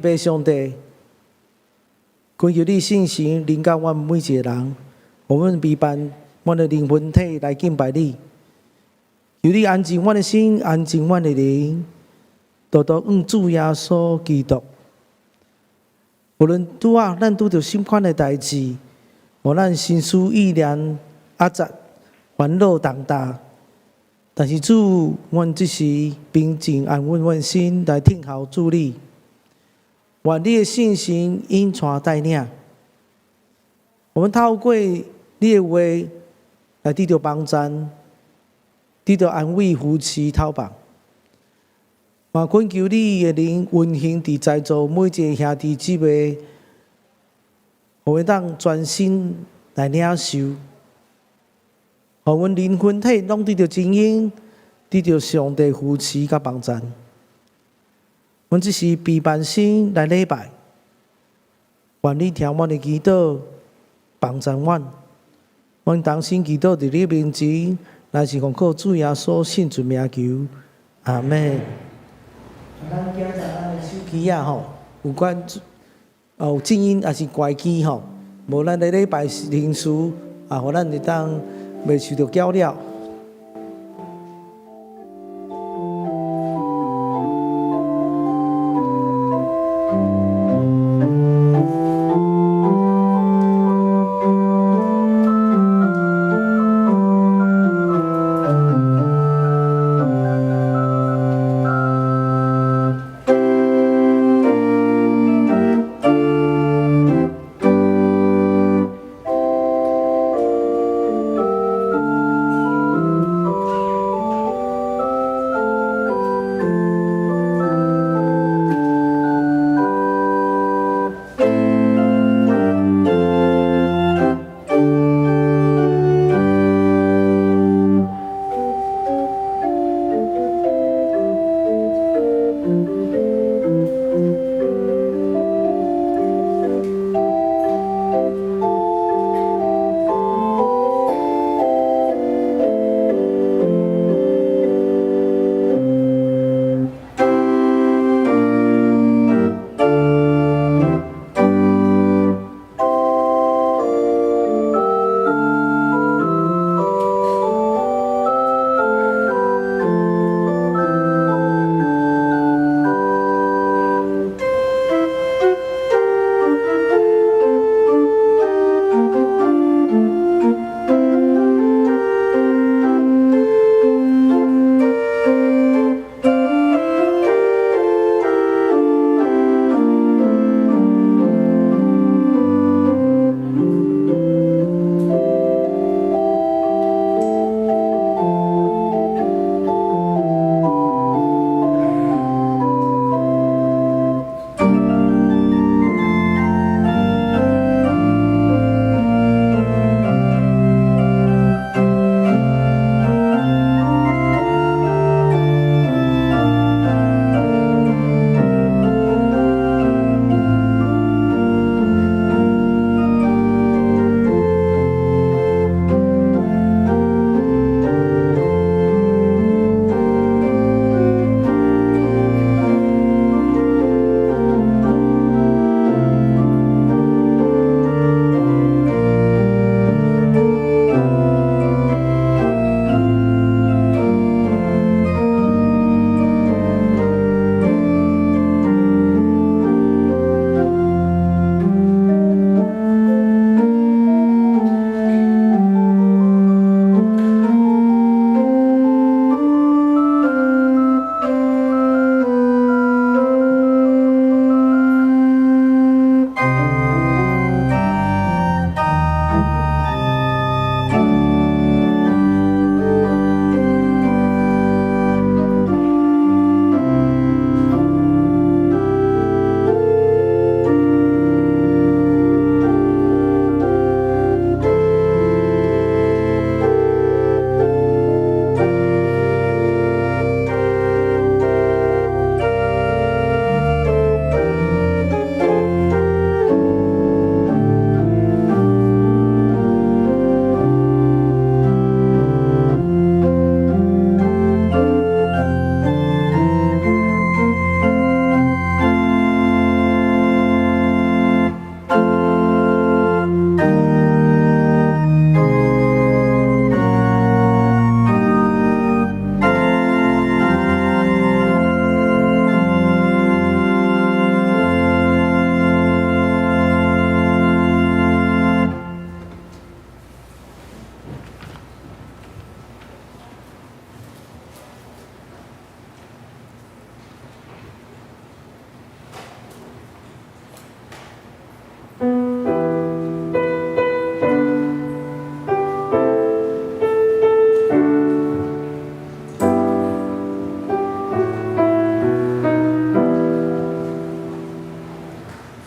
父上帝，懇求你聖神臨到阮每一个人，予阮備辦阮的靈魂體來敬拜你。求你安靜阮的心，安靜阮的靈，獨獨向主耶穌基督。無論拄仔咱拄著啥款的代誌，予咱心思意念壓雜、煩惱重擔，但是主，阮這時平靜安穩阮心來聽候主你。願你的聖神引帶帶領，我們透過你的話來得著幫贊，得著安慰、扶持、透放。嘛懇求你的靈運行佇在座每一个兄弟姊妹，予會當專心來領受，予阮靈魂體攏得著精英，得著上帝扶持佮幫贊。阮這時備辦心來禮拜，願你聽阮的祈禱，幫贊阮。阮同心祈禱佇你面前，乃是奉靠主耶穌聖尊名求，阿們。咱檢查咱的手機仔吼，有關哦有靜音抑是關機吼，無咱咧禮拜靈事啊，予咱會當袂受著攪擾。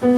各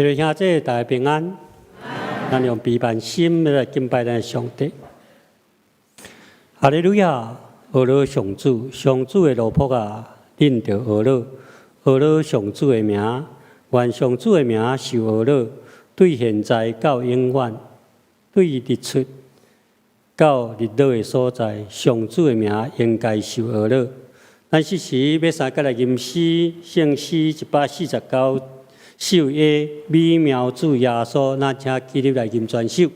位兄弟，大家平安。咱用悲憫心來敬拜咱的上帝。哈利路亞！呵咾上主，上主的奴僕啊，恁著呵咾，呵咾上主的名，願上主的名受呵咾，對現在到永遠，對日出到日落的所在，上主的名應該受呵咾。咱適時欲三佮來吟詩，聖詩149首的美妙主耶穌，咱請起立來吟全首。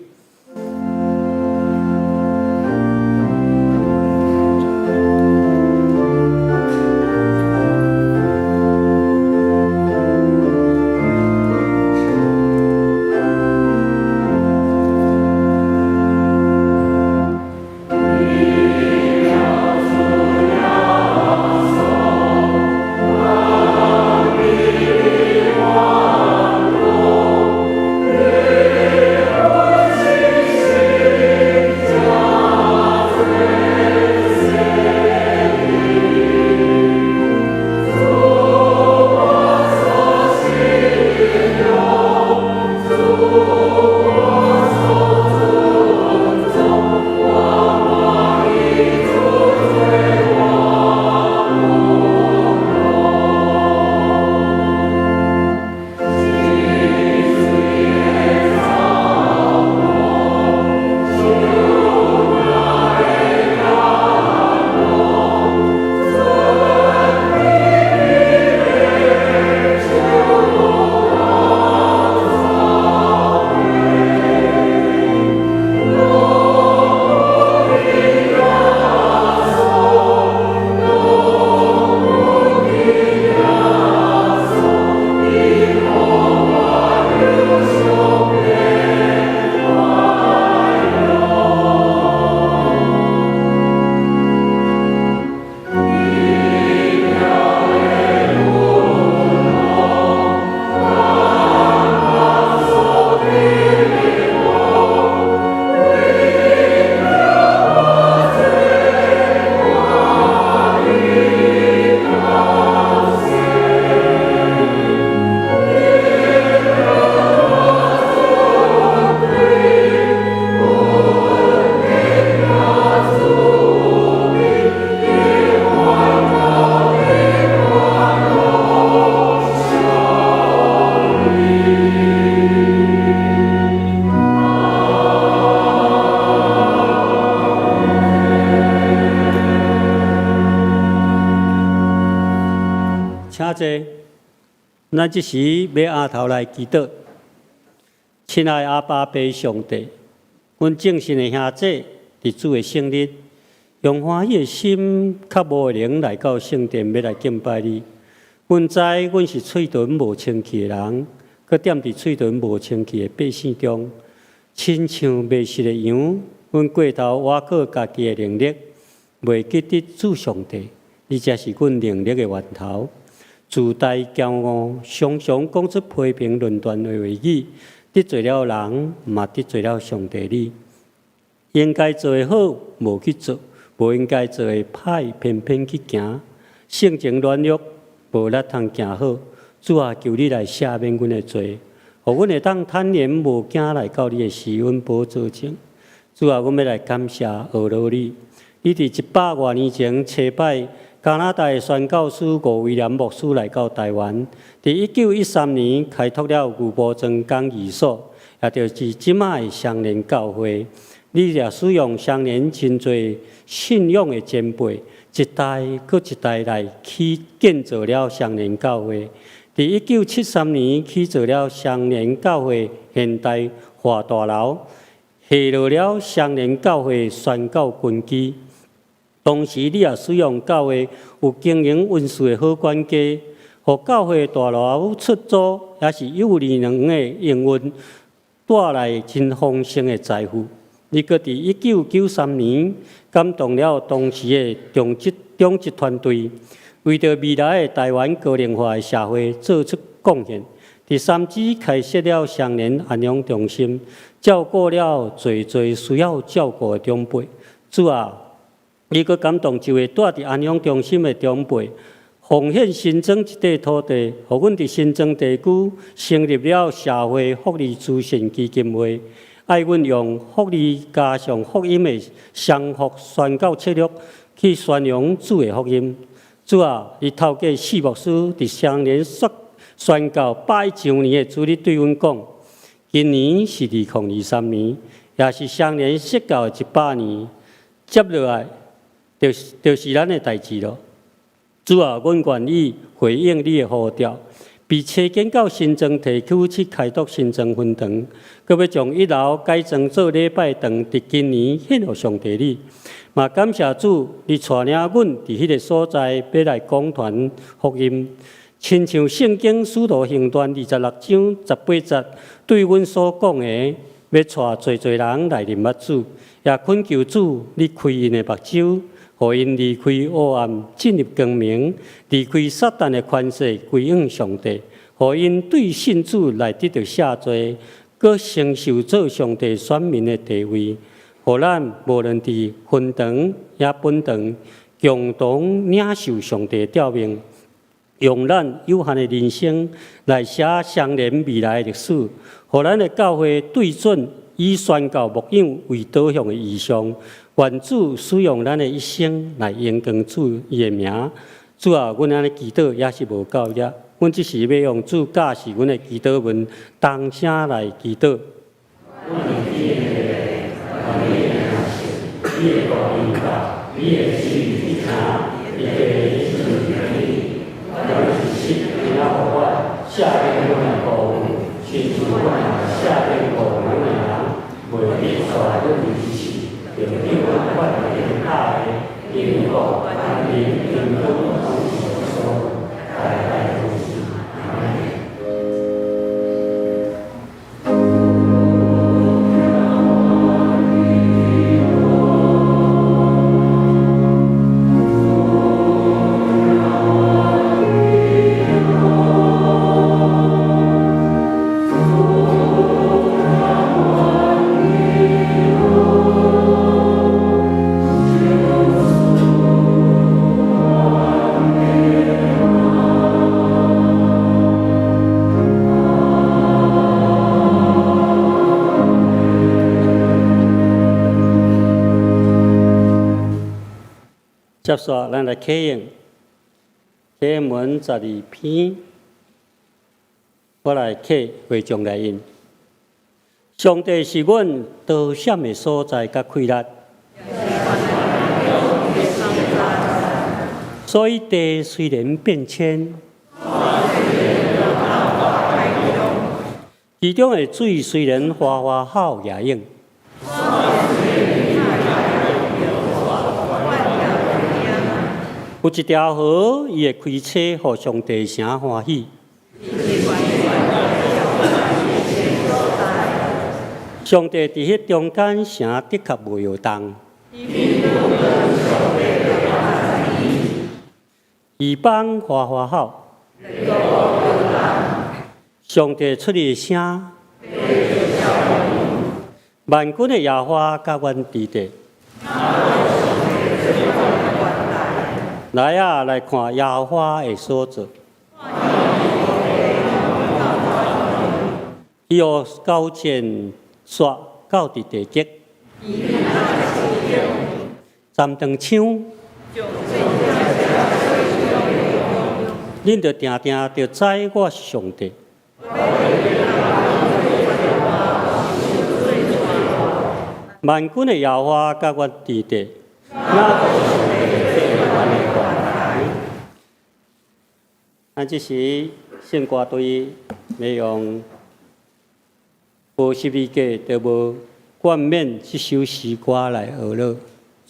請坐，咱這時欲阿頭來祈禱。親愛阿爸父上帝，阮眾信的兄弟，佇主的聖日，用歡喜的心，較無的靈來到聖殿，欲來敬拜你。阮知阮是喙唇無清氣的人，閣踮佇喙唇無清氣的百姓中，親像迷失的羊。阮過頭倚靠家己的能力，袂記得主上帝，你才是阮能力的源頭。自大驕傲，常常講出批評論斷的話語，得罪了人，嘛得罪了上帝你。應該做的好，無去做；無應該做的歹，偏偏去行。性情軟弱，無力通行好。主啊，求你來赦免阮的罪，予阮會當坦然無驚來到你的施恩寶座前。主啊，阮欲來感謝呵咾你。你佇100外年前差派加拿大的宣教師吳威廉牧師來到台灣，佇1913年開拓了牛埔莊講義所，也就是這馬的雙連教會。你也使用雙連真濟信仰的前輩，一代閣一代來去建造了雙連教會。佇1973年起造了雙連教會現代化大樓，下落了雙連教會宣教根基。同時，你也使用教會有經營溫室的好管家，予教會大樓出租，也是幼兒園的營運帶來真豐盛的財富。你閣佇1993年感動了當時的長執團隊，為著未來的台灣高齡化的社會做出貢獻。佇三芝開設了雙連安養中心，照顧了濟濟需要照顧的長輩。主啊，你閣感動一位住佇安養中心的長輩，奉獻新莊一塊土地，予阮佇新莊地區成立了社會福利慈善基金會，愛阮用福利加上福音的雙福宣教策略去宣揚主的福音。主啊，你透過四牧師佇雙連宣教100周年的主日對阮講，今年是2023年，也是雙連設教的100年，接落來就是咱的代誌囉。主啊，阮願意回應你的呼召，被差遣到新莊地區去開拓新莊分堂，閣欲將一樓改裝做禮拜堂，佇今年獻予上帝你。嘛感謝主，你帶領阮佇彼个所在，欲來廣傳福音。親像聖經使徒行傳26章18節對阮所講的，欲帶濟濟人來認捌主，也懇求主，你開𪜶的目睭，予𪜶離開黑暗，進入光明，離開撒旦的權勢，歸向上帝，予𪜶對信主來得著赦罪，閣承受做上帝選民的地位，予咱無論佇分堂抑本堂，共同領受上帝的召命，用咱有限的人生來寫雙連未來的歷史，予咱的教會對準以宣教牧養為導向的異象。願主使用咱的一生來榮光主伊的名。主啊，阮按呢祈禱也是無夠額，阮這時欲用主教示阮的祈禱文，同聲來祈禱。你的國臨到，你的旨意行，佇地親像佇天。阮一時今仔予阮，赦免阮的過犯，親像阮也赦免過阮的人，袂得帶阮入試，著救阮脫離歹的，因為國、權柄、榮光攏是所代代如是。阿們。接續，咱來啟應啟應文12篇，我來啟會眾來應。上帝是阮逃險的所在，佮氣力。所以地雖然變遷，其中的水雖然嘩嘩吼也湧。有一條河，伊會開車，予上帝城歡喜。上帝佇彼中間城的確袂搖動。異邦嘩嘩吼，上帝出的聲，萬軍的耶和華佮阮佇地。來啊，來看耶和華的所做。伊予鉸剪徙到佇地極。站長槍，恁著定定著知我是上帝。萬軍的耶和華佮阮佇地，那就是上帝阮的高台。咱這時聖歌隊欲用無十字架就無冠冕這首詩歌來學樂，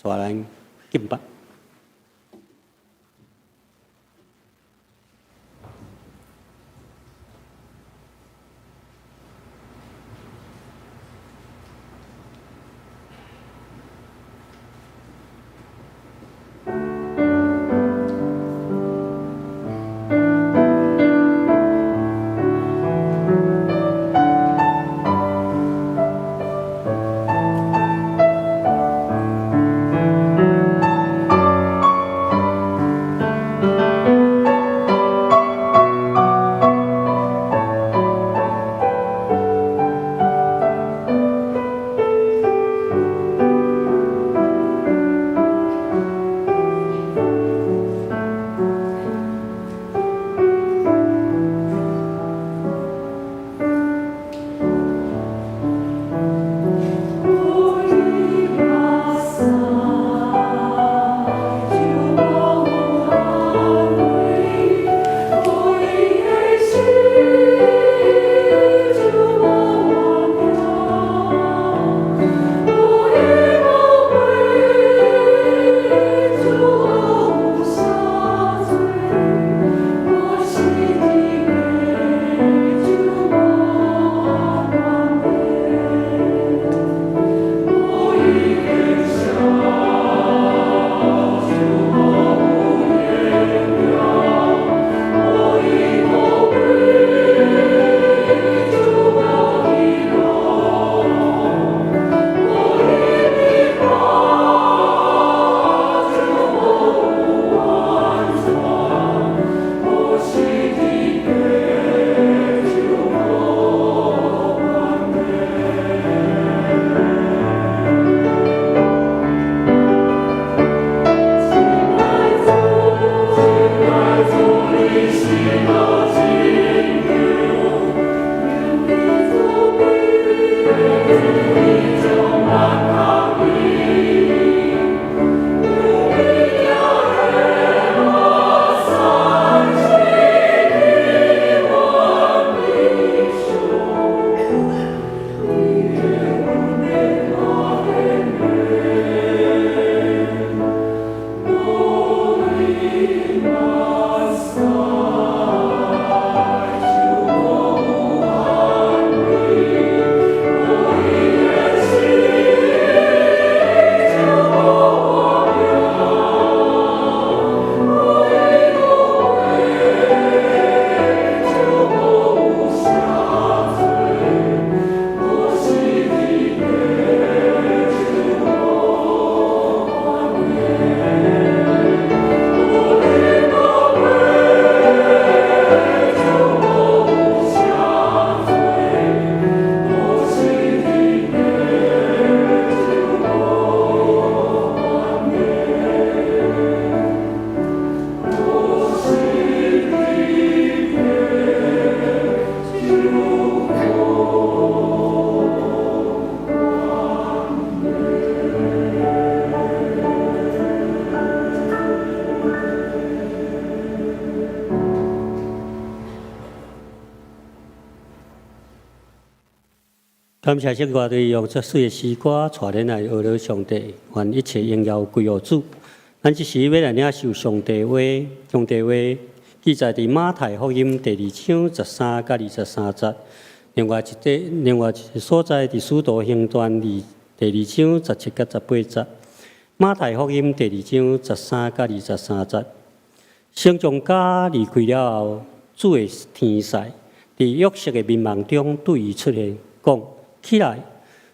帶咱敬拜。感謝聖歌隊用這媠的詩歌帶咱來學樂上帝，願一切榮耀歸予主。咱這時欲來領受上帝話，上帝話記載佇馬太福音第二章十三佮二十三節。另外一個，另外一個所在佇使徒行傳二第二章十七佮十八節。馬太福音第二章十三佮二十三節。先從家離開了後，主的天使佇約瑟的眠夢中對伊出現，講：起來，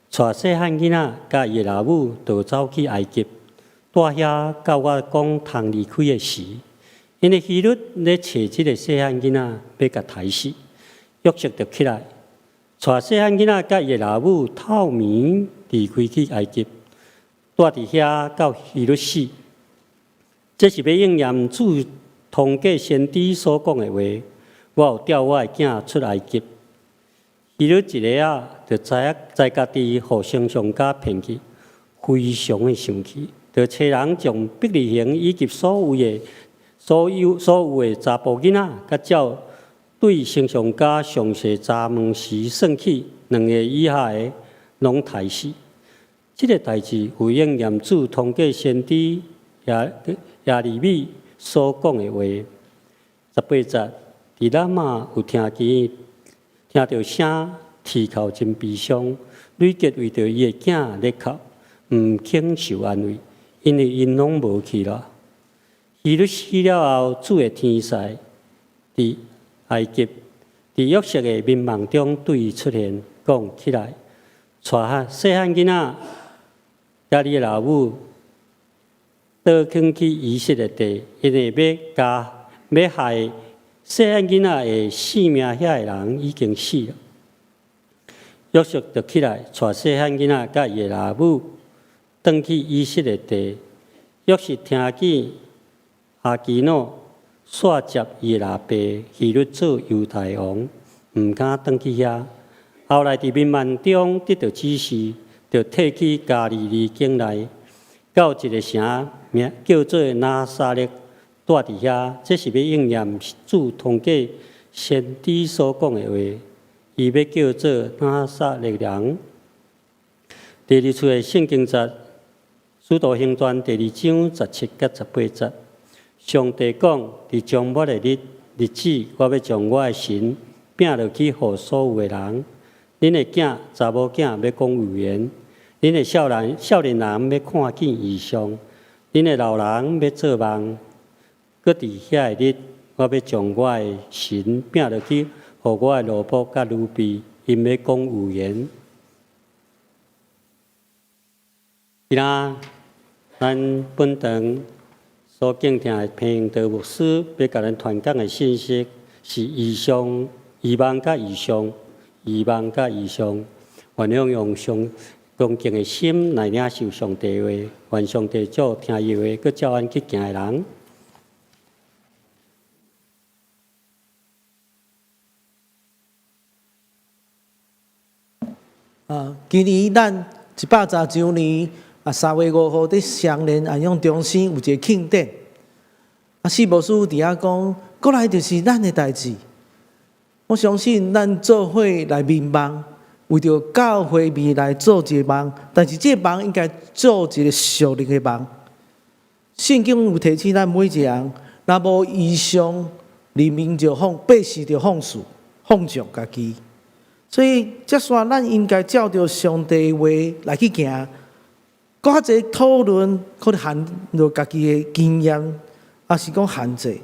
帶細漢囡仔佮伊的老母逃走去埃及，蹛遐到我講通離開的時。因為希律咧揣這个細漢囡仔欲共刣死，約瑟就起來，帶細漢囡仔佮伊的老母透暝離開去埃及，蹛佇遐到希律死。這是欲應驗主通過先知所講的話。我有調我的囝出埃及。希律一下仔就知影知家己予星象家騙去，非常的生氣，就差人將伯利恆以及所有的所有所有的查埔囡仔，佮照對星象家詳細查問時算起，2個以下的攏刣死。這个代誌有應驗主通過先知耶利米所講的話。18節，佇喇馬有聽著聲啼哭真悲傷，呂結為著伊的囝咧哭，毋肯受安慰，因為𪜶攏無去啦。希律死了後，主的天使佇埃及，佇約瑟的眠夢中對伊出現，講起來，帶細漢囡仔，佮你的老母，倒轉去以色列地，因為欲加欲害細漢囡仔的性命遐的人已經死了。約瑟就起來，帶細漢囡仔佮伊的老母，轉去以色列地。約瑟聽見亞基老煞接伊的老爸希律做猶太王，毋敢轉去遐。後來佇眠夢中得著指示，就退去加利利境內，到一个城名叫做拿撒勒，蹛佇遐。這是欲應驗主通過先知所講的話，伊欲叫做拿撒勒人。第二處的聖經節，使徒行傳第二章17佮18節，上帝講：佇終末的日子，我欲將我的神摒落去，予所有的人。恁的囝、查某囝欲講預言，恁的少年人欲看見異象，恁的老人欲做夢。閣佇遐个日，我欲將我的神摒落去，予我的奴僕佮奴婢，𪜶欲講預言。今仔咱本堂所敬聽的彭英德牧師，欲共咱傳講的信息是異象、異夢佮異象、異夢佮異象。願用用上恭敬的心來領受上帝話，願上帝祝聽伊話，閣照阮去行的人。啊，今年咱110周年啊，3月5號佇雙連安養中心有一个慶典。啊，四牧師佇遐講，過來就是咱的代誌。我相信咱做伙來眠夢，為著教會未來做一个夢，但是這个夢應該做一个屬靈的夢。聖經有提醒咱每一个人，若無異象，人民就放百姓就放肆放縱家己。所以，這煞咱應該照著上帝話來去行。閣較濟討論，可能限著家己的經驗，抑是講限制，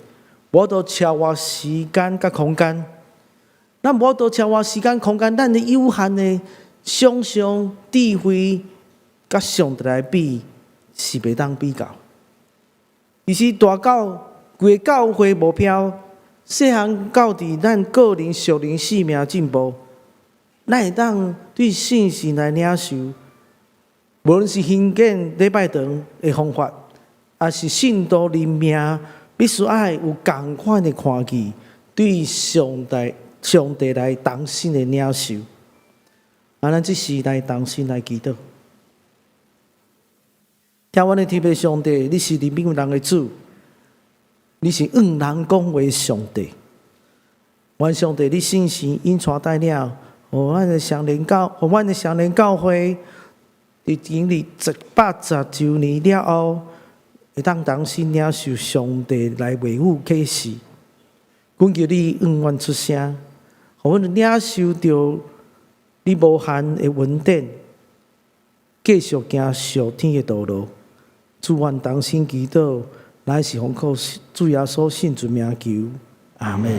無法度超越時間佮空間。咱無法度超越時間空間，咱的有限的想象、智慧，佮上帝來比，是袂當比較。其實大到規个教會目標，細漢到佇咱個人屬靈生命進步，咱會當對聖神來領受，無論是興建禮拜堂的方法，抑是信徒靈命，必須愛有仝款的看見，對上帝來同心的領受。啊，咱這時來同心來祈禱。聽阮的天父上帝，你是憐憫人的主，你是應人講話的上帝。願上帝，你聖神引帶帶領，予阮的雙連教，予阮的雙連教會，佇經歷110周年了後，會當同心領受上帝來話語啟示。懇求你永遠出聲，予阮領受著你無限的恩典，繼續行屬天的道路。主，阮同心祈禱，乃是奉靠主耶穌聖尊名求，阿們。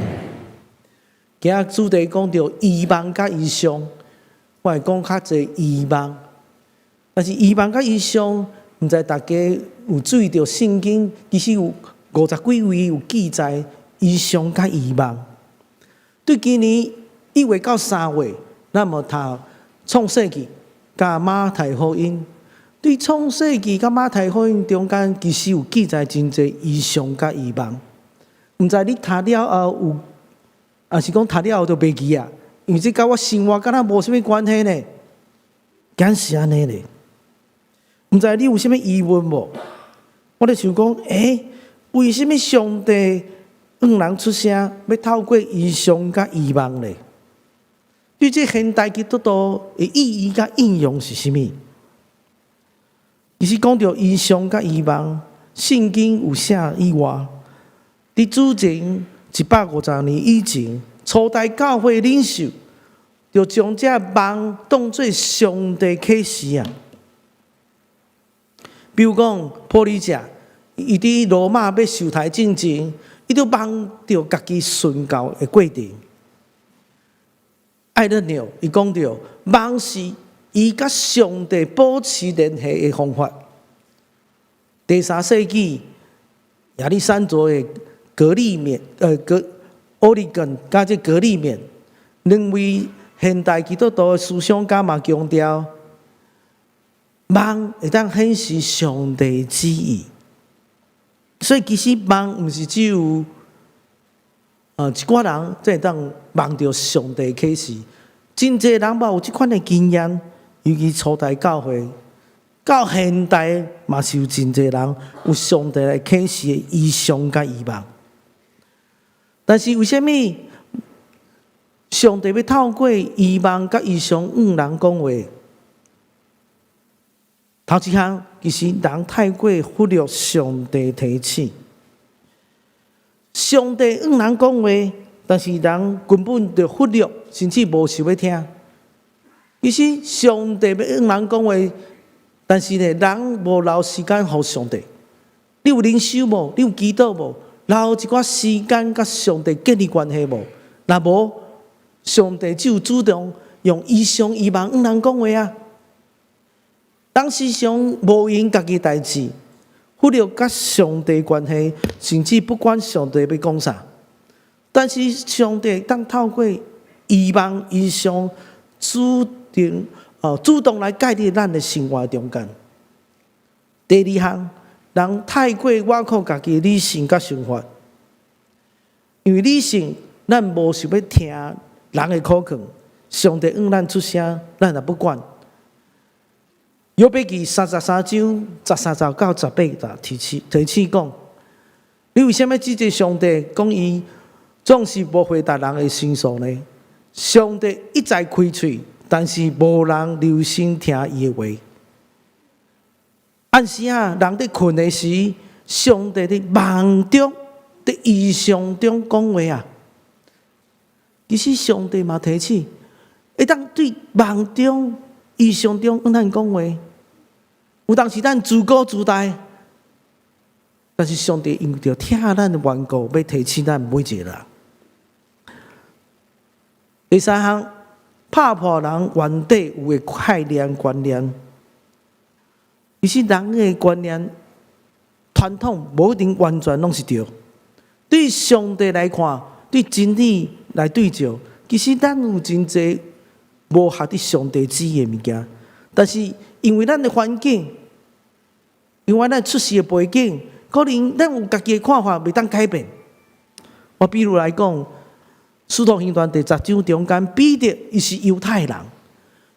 今仔主題講著異夢佮異象，我會講較濟異夢，但是異夢佮異象，毋知大家有注意著聖經，其實有50幾位有記載異象佮異夢。對今年1月到3月，咱嘛讀創世記佮馬太福音。對創世記佮馬太福音中間，其實有記載真濟異象佮異夢。毋知你讀了後有，抑是講讀了後就袂記啊？因為這佮我生活敢若無啥物關係呢？敢是按呢咧？毋知你有啥物疑問無？我咧想講，為啥物上帝向人出聲，欲透過異象佮異夢咧？對這現代基督徒的意義佮應用是啥物？其實講著異象佮異夢，聖經有寫以外，佇主前150年以前，初代教會領袖就將這夢當做上帝啟示啊。比如講，普里者，伊佇羅馬欲受刣進前，伊就夢著家己殉教的過程。愛樂紐伊講著夢是伊佮上帝保持聯繫的方法。第三世紀亞歷山卓的格利勉，格奧利根佮這格利勉兩位現代基督徒的思想家嘛強調，夢會當顯示上帝旨意。所以其實夢毋是只有一寡人才會當夢著上帝啟示，真濟人嘛有這款的經驗，尤其初代教會到現代嘛是有真濟人有上帝來啟示的異象佮異夢。但是為啥物上帝欲透過異夢佮異象向人講話？頭一項，其實人太過忽略上帝提醒。上帝向人講話，但是人根本就忽略，甚至無想欲聽。其實上帝欲向人講話，但是呢，人無留時間予上帝。你有靈修無？你有祈禱無？留一寡時間佮上帝建立關係無？若無，上帝只有主動用異象異夢向人講話啊。人時常無閒家己代誌，忽略佮上帝關係，甚至不管上帝欲講啥。但是上帝當透過異夢異象主動來介入咱的生活中間。第二項，人太過倚靠家己理性佮想法，因為理性，咱無想欲聽人的苦勸，上帝向咱出聲，咱也不管。約伯記33章13節到18節提醒講，你為啥物指責上帝講伊總是無回答人的申訴呢？上帝一再開喙，但是無人留心聽伊的話。暗時啊，人佇睏的時，上帝佇夢中、佇異象中講話啊。其實上帝嘛提醒，會當對夢中、異象中向咱講話。有當時咱自高自大，但是上帝因著疼咱的緣故，欲提醒咱每一個人。第三項，拍破人原底有的概念觀念。其實人的觀念傳統無一定完全攏是對。對上帝來看，對真理來對照，其實咱有真濟無合佇上帝旨意的物件，但是因為咱的環境，因為咱出世的背景，可能咱有家己的看法，袂當改變。我比如來講，《使徒行傳》第10章中間，彼得伊是猶太人，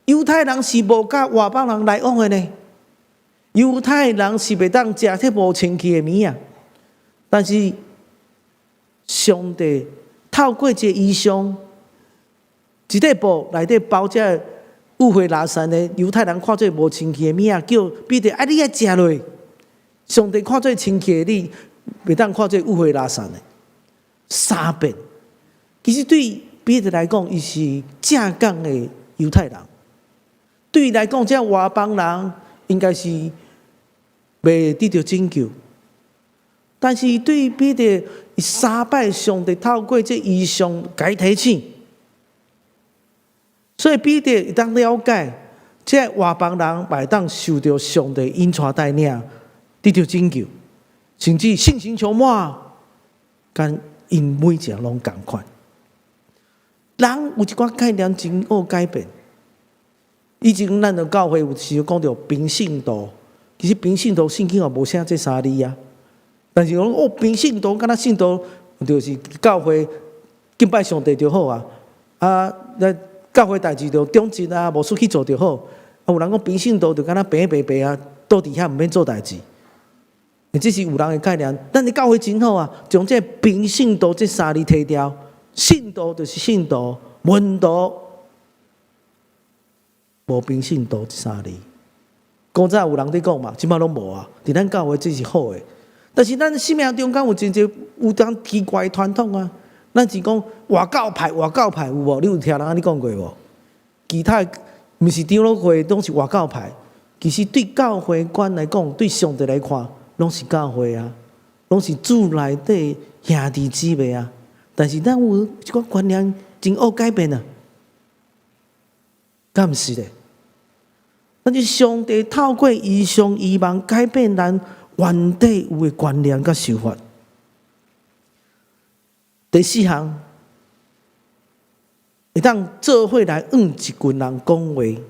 猶太人是無佮外邦人來往的呢。猶太人是袂當食這無清氣的物仔，但是上帝透過這個異象，一塊布內底包這五花臘散的猶太人看做無清氣的物仔，叫彼得啊，你愛食落。上帝看做清氣的你，袂當看做五花臘散的。三遍，其實對彼得來講，伊是正港的猶太人。對伊來講，這外邦人應該是袂得著拯救。但是對彼得，伊三擺上帝透過這異象共伊提醒，所以彼得會當了解，這外邦人嘛會當受著上帝引帶帶領，得著拯救，甚至聖神充滿，佮𪜶每一個攏仝款。人有一寡概念真愛改變。以前咱的教會有時講著平信徒，其實平信徒聖經也無寫這三字啊。但是講哦，平信徒敢若信徒，就是教會敬拜上帝就好啊。啊，咱教會代誌就長執啊，牧師去做就好。啊，有人講平信徒就敢若平平平啊，倒佇遐毋免做代誌。這是有人的概念。咱的教會真好啊，將這平信徒這三字提掉，信徒就是信徒，門徒無平信徒這三字。古早有人佇講嘛，這擺攏無啊。佇咱教會這是好的，但是咱生命中間有真濟有當奇怪的傳統啊。咱是講外教派，外教派有無？你有聽人按呢講過無？其他毋是長老會，攏是外教派。其實對教會觀來講，對上帝來看，攏是教會啊，攏是主內底兄弟姊妹啊。但是咱有一寡觀念真愛改變啊，敢毋是咧？但是上帝透過異象異夢改變咱原底有的觀念佮想法。第四項，會當做伙來向一群人講話。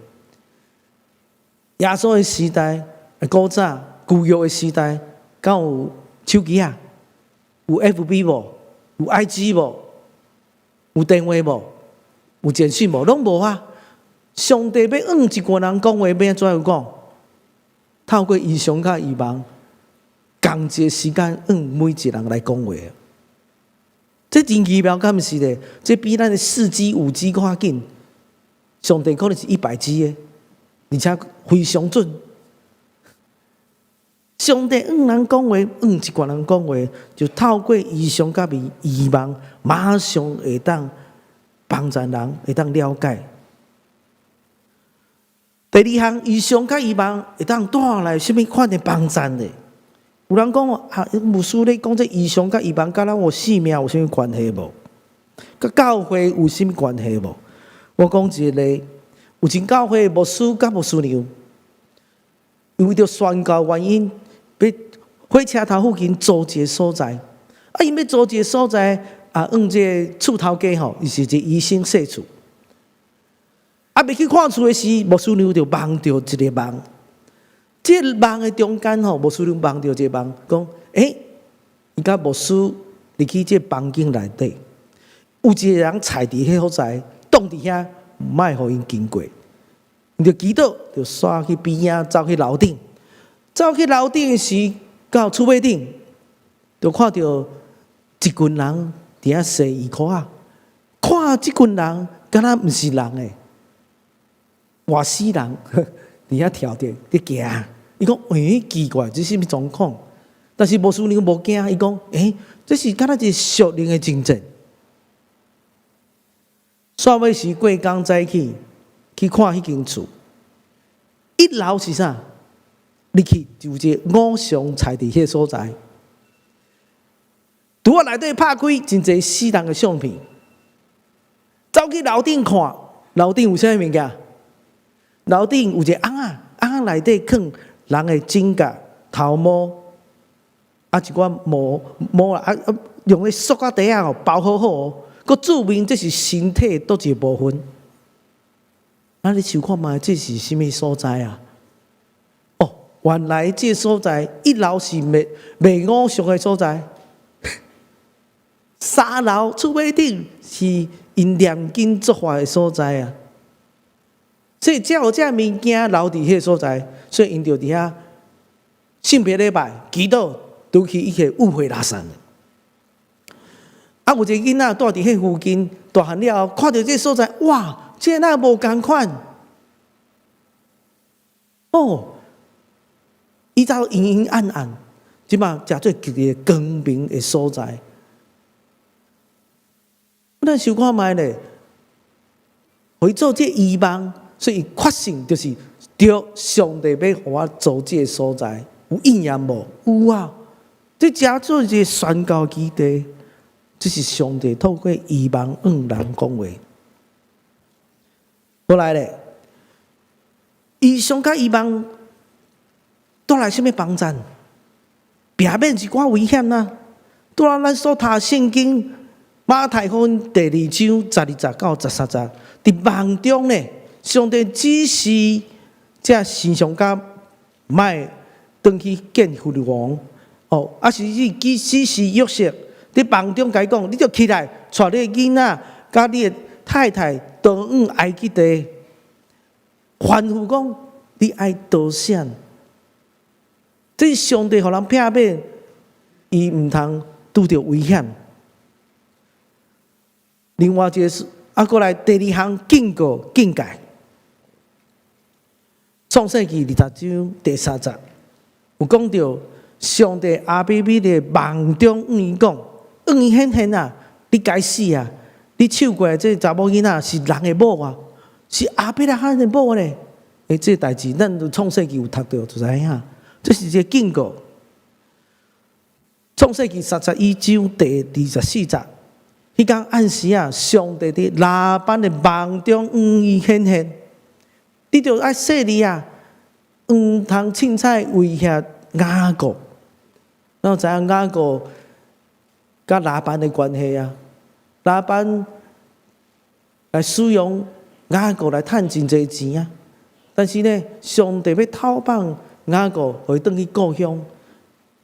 耶穌的時代，古早舊約的時代，敢有手機啊？有 FB 無？有 IG 無？有電話無？有簡訊無？攏無啊！上帝欲向一群人講話，欲按怎樣講？透過異象佮異夢，仝一个時間向每一個人來講話。這真奇妙，敢毋是咧？這比咱的4G、5G 閣較緊。上帝可能是100G 的，而且非常準。上帝向人講話，向一群人講話，就透過異象佮異夢，馬上會當幫助人，會當了解。第二項，異象佮異夢會當帶來啥物款的幫助呢？有人講啊，牧師你講這異象佮異夢，佮咱有性命有啥物關係無？佮教會有啥物關係無？我講一個例，有一間教會牧師佮牧師娘，因為著宣教原因，欲火車頭附近租一個所在，啊，𪜶欲租一個所在，啊，按這個厝頭家吼，伊是一個醫生踅厝。啊，欲去看厝的時，牧師娘就夢著一個夢。這個夢的中間吼，牧師娘夢著一個夢，講，欸，伊佮牧師入去這個房間內底，有一個人踩佇彼所在，擋佇遐，毋愛予𪜶經過。𪜶就祈禱，就煞去邊仔，走去樓頂，走去樓頂的時，到厝尾頂，就看著一群人佇遐洗衣褲仔，看這群人敢若毋是人的，活死人佇遐跳著佇行。伊講，欸，奇怪，這是啥物狀況？但是牧師娘無驚，伊講，欸，這是敢若一個屬靈的征戰。煞尾時過工早起去看彼間厝，一樓是啥？入去就有一個偶像踩佇彼個所在，櫥仔內底拍開真濟死人的相片，走去樓頂看，樓頂有啥物件？樓頂有一個甕仔，甕仔內底囥人的指甲、頭毛，啊一寡毛毛啊啊，用咧塑膠袋仔哦包好好哦，閣註明這是身體佗一個部分。啊，你想看覓這是啥物所在啊？哦，原來這所在一樓是賣賣偶像的所在，三樓厝尾頂是𪜶念經做法的所在啊。所以才有這物件留佇彼个所在，所以𪜶就佇遐聖別禮拜祈禱，拄去一個誤會拉散。啊，有一個囡仔蹛佇彼附近，大漢了後，看著這所在，哇，這哪無仝款？哦，以前陰陰暗暗，這擺成做一个光明的所在。咱想看覓咧，會做這異夢，所以確信就是對上帝欲予我租這个所在，有應驗無？有啊！這成做一个宣教基地，這是上帝透過異夢向人講話。過來咧，異象佮異夢帶來啥物幫助？避免一寡危險啊！拄仔咱所讀聖經，馬太福音第二章12節到13節，佇夢中呢，上帝指示這神上家莫轉去見法老王，哦，啊是指指示約瑟佇夢中共伊講，你著起來，帶你的囡仔佮你的太太逃往埃及地，吩咐講你愛逃閃。這是上帝予人避免，伊毋通拄著危險。另外一個是啊，過來第二項警告警戒，創世記20章第3節有講著上帝亞比米勒夢中向伊講，向伊顯現啊，你該死啊！你搶過來這查某囡仔是人的某啊，是亞伯拉罕的某咧。欸，這個代誌咱創世記有讀著就知影，這是一個警告。創世記31章第24節，彼工暗時啊，上帝佇拉班的夢中向伊顯現，你著愛細膩啊，毋通凊彩威脅雅各。咱知影雅各佮拉班的關係啊，拉班來使用雅各來趁真濟錢啊，但是呢，上帝欲透放雅各，予伊轉去故鄉，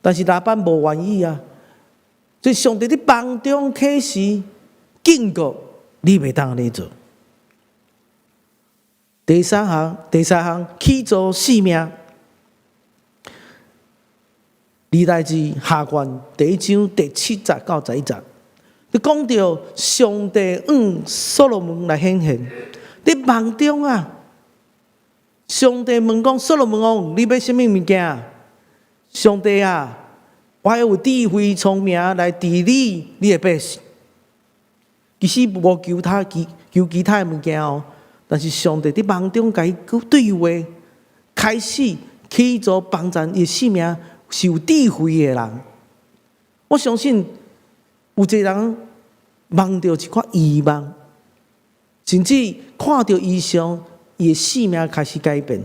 但是拉班無願意啊。所以上帝佇夢中啟示警告你袂當按呢做。第三項起造性命。歷代志下卷第一章第7節到11節，你講著上帝向所羅門來顯現，佇夢中啊，上帝問講所羅門王，你欲啥物物件？上帝啊，我要有智慧聰明來治理你的百姓。其實無求他求求其他的物件哦，但是上帝佇夢中共伊對話，開始起造幫助伊的性命是有智慧的人。我相信有一個人夢著一寡異夢，甚至看著異象，伊的性命開始改變，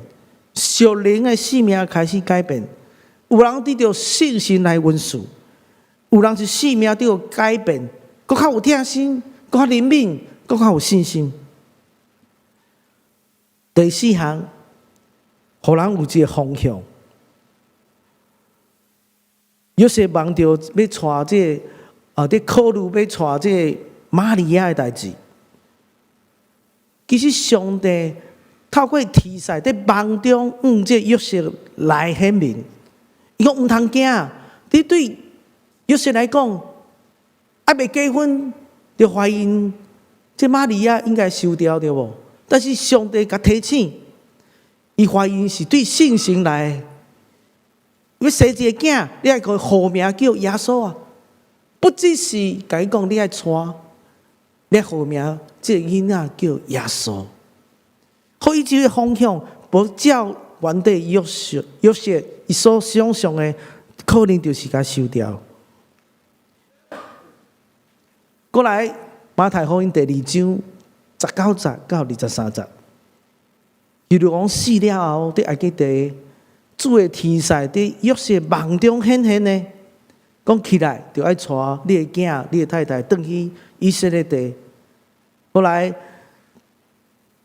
屬靈的性命開始改變。有人得著信心來恩賜，有人是性命得著改變，閣較有疼心，閣較靈敏，閣較有信心。第四項，予人有一個方向。約瑟夢著欲娶這個，啊，佇考慮欲娶這個瑪利亞的代誌。其實上帝透過天使佇夢中向這約瑟來顯明，伊講毋通驚。你對約瑟來講，猶未結婚就懷孕，這瑪利亞應該收掉對無？但是上帝共提醒，伊懷孕是對聖神來的。欲生一个囝，你愛共伊號名叫耶穌啊！不只是共伊講你愛娶，你愛號名這个囡仔叫耶穌。予伊這個方向，無照原底約瑟伊所想象的，可能就是共收掉。過來馬太福音第二章19節到23節，希律王死了後，佇埃及地，主的天使佇約瑟夢中顯現呢，講起來就愛帶你的囝、你的太太轉去以色列地。後來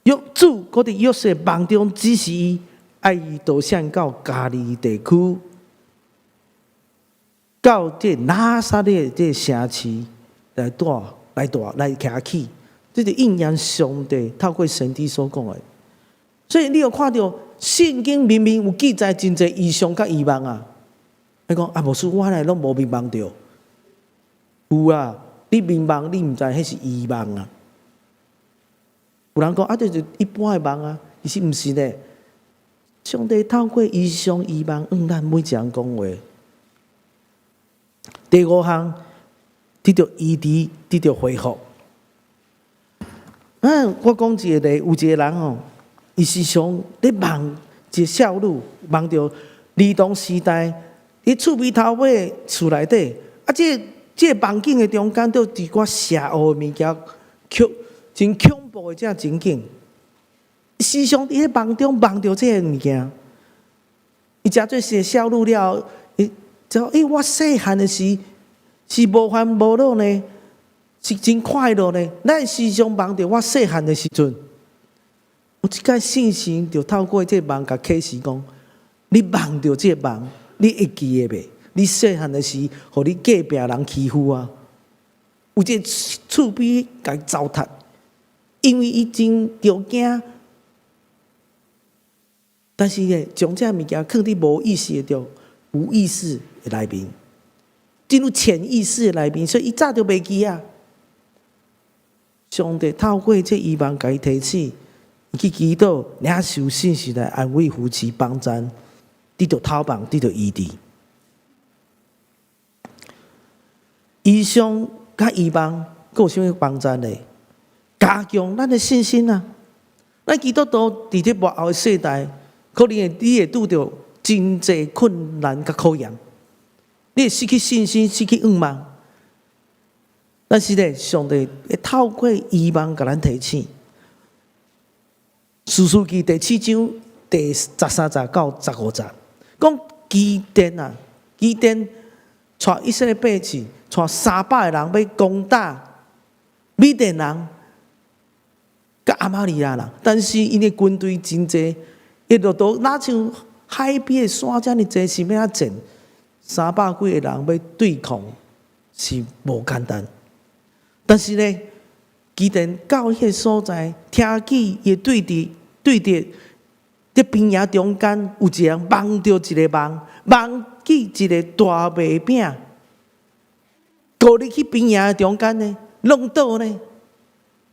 約主閣佇約瑟夢中指示伊，愛伊逃閃到加利利地區，到這拿撒勒這城市來蹛來蹛來徛起，這就應驗上帝透過先知所講的。所以你有看著聖經明明有記載真濟異象佮異夢啊！你講啊，牧師，我來攏無眠夢著。有啊，你眠夢你毋知彼是異夢啊。有人講啊，這是一般的夢啊，其實毋是呢。上帝透過異象異夢，向咱每一個人講話。第五項，得著醫治，得著恢復。嗯，我講一個例，有一個人哦，伊時常咧夢一個少女，夢著兒童時代，伊厝邊頭尾厝內底，啊，這個夢境的中間，著一寡邪惡的物件，恐真恐怖的這情景。時常佇咧夢中夢著這个物件，伊誠做是少女了後，伊就欸，我細漢的時是無煩無惱呢，是真快樂呢。咱時常夢著我細漢的時陣，有一擺聖神就透過這個夢共啟示講：你夢著這個夢，你會記得袂？你細漢的時，予你隔壁人欺負啊，有這個厝邊共伊糟蹋，因為伊真著驚。但是呢，將這物件囥佇無意識的中，無意識的內面，進入潛意識的內面，所以伊早就袂記啊。上帝透過這異夢共伊提醒，伊去祈禱，領受聖神來安慰、扶持、幫贊，得著透夢，得著醫治。異象佮異夢，閣有啥物幫贊呢？加強咱的信心啊！咱基督徒佇這末後的世代，可能會你會拄著真濟困難佮考驗，你會失去信心，失去盼望。但是呢，上帝會透過異夢共咱提醒。士師記第七章第13節到15節，講基甸啊，基甸帶以色列百姓，帶300個人欲攻打米甸人、佮亞瑪力人，但是𪜶的軍隊真濟，一路都若像海邊的沙遮爾濟，是欲按怎戰？300幾個人欲對抗是無簡單。但是呢，基甸到彼個所在，聽見伊對佇對佇佇平野中間有一個人夢著一個夢，夢見一個大麥餅，糊入去平野中間呢，弄倒呢。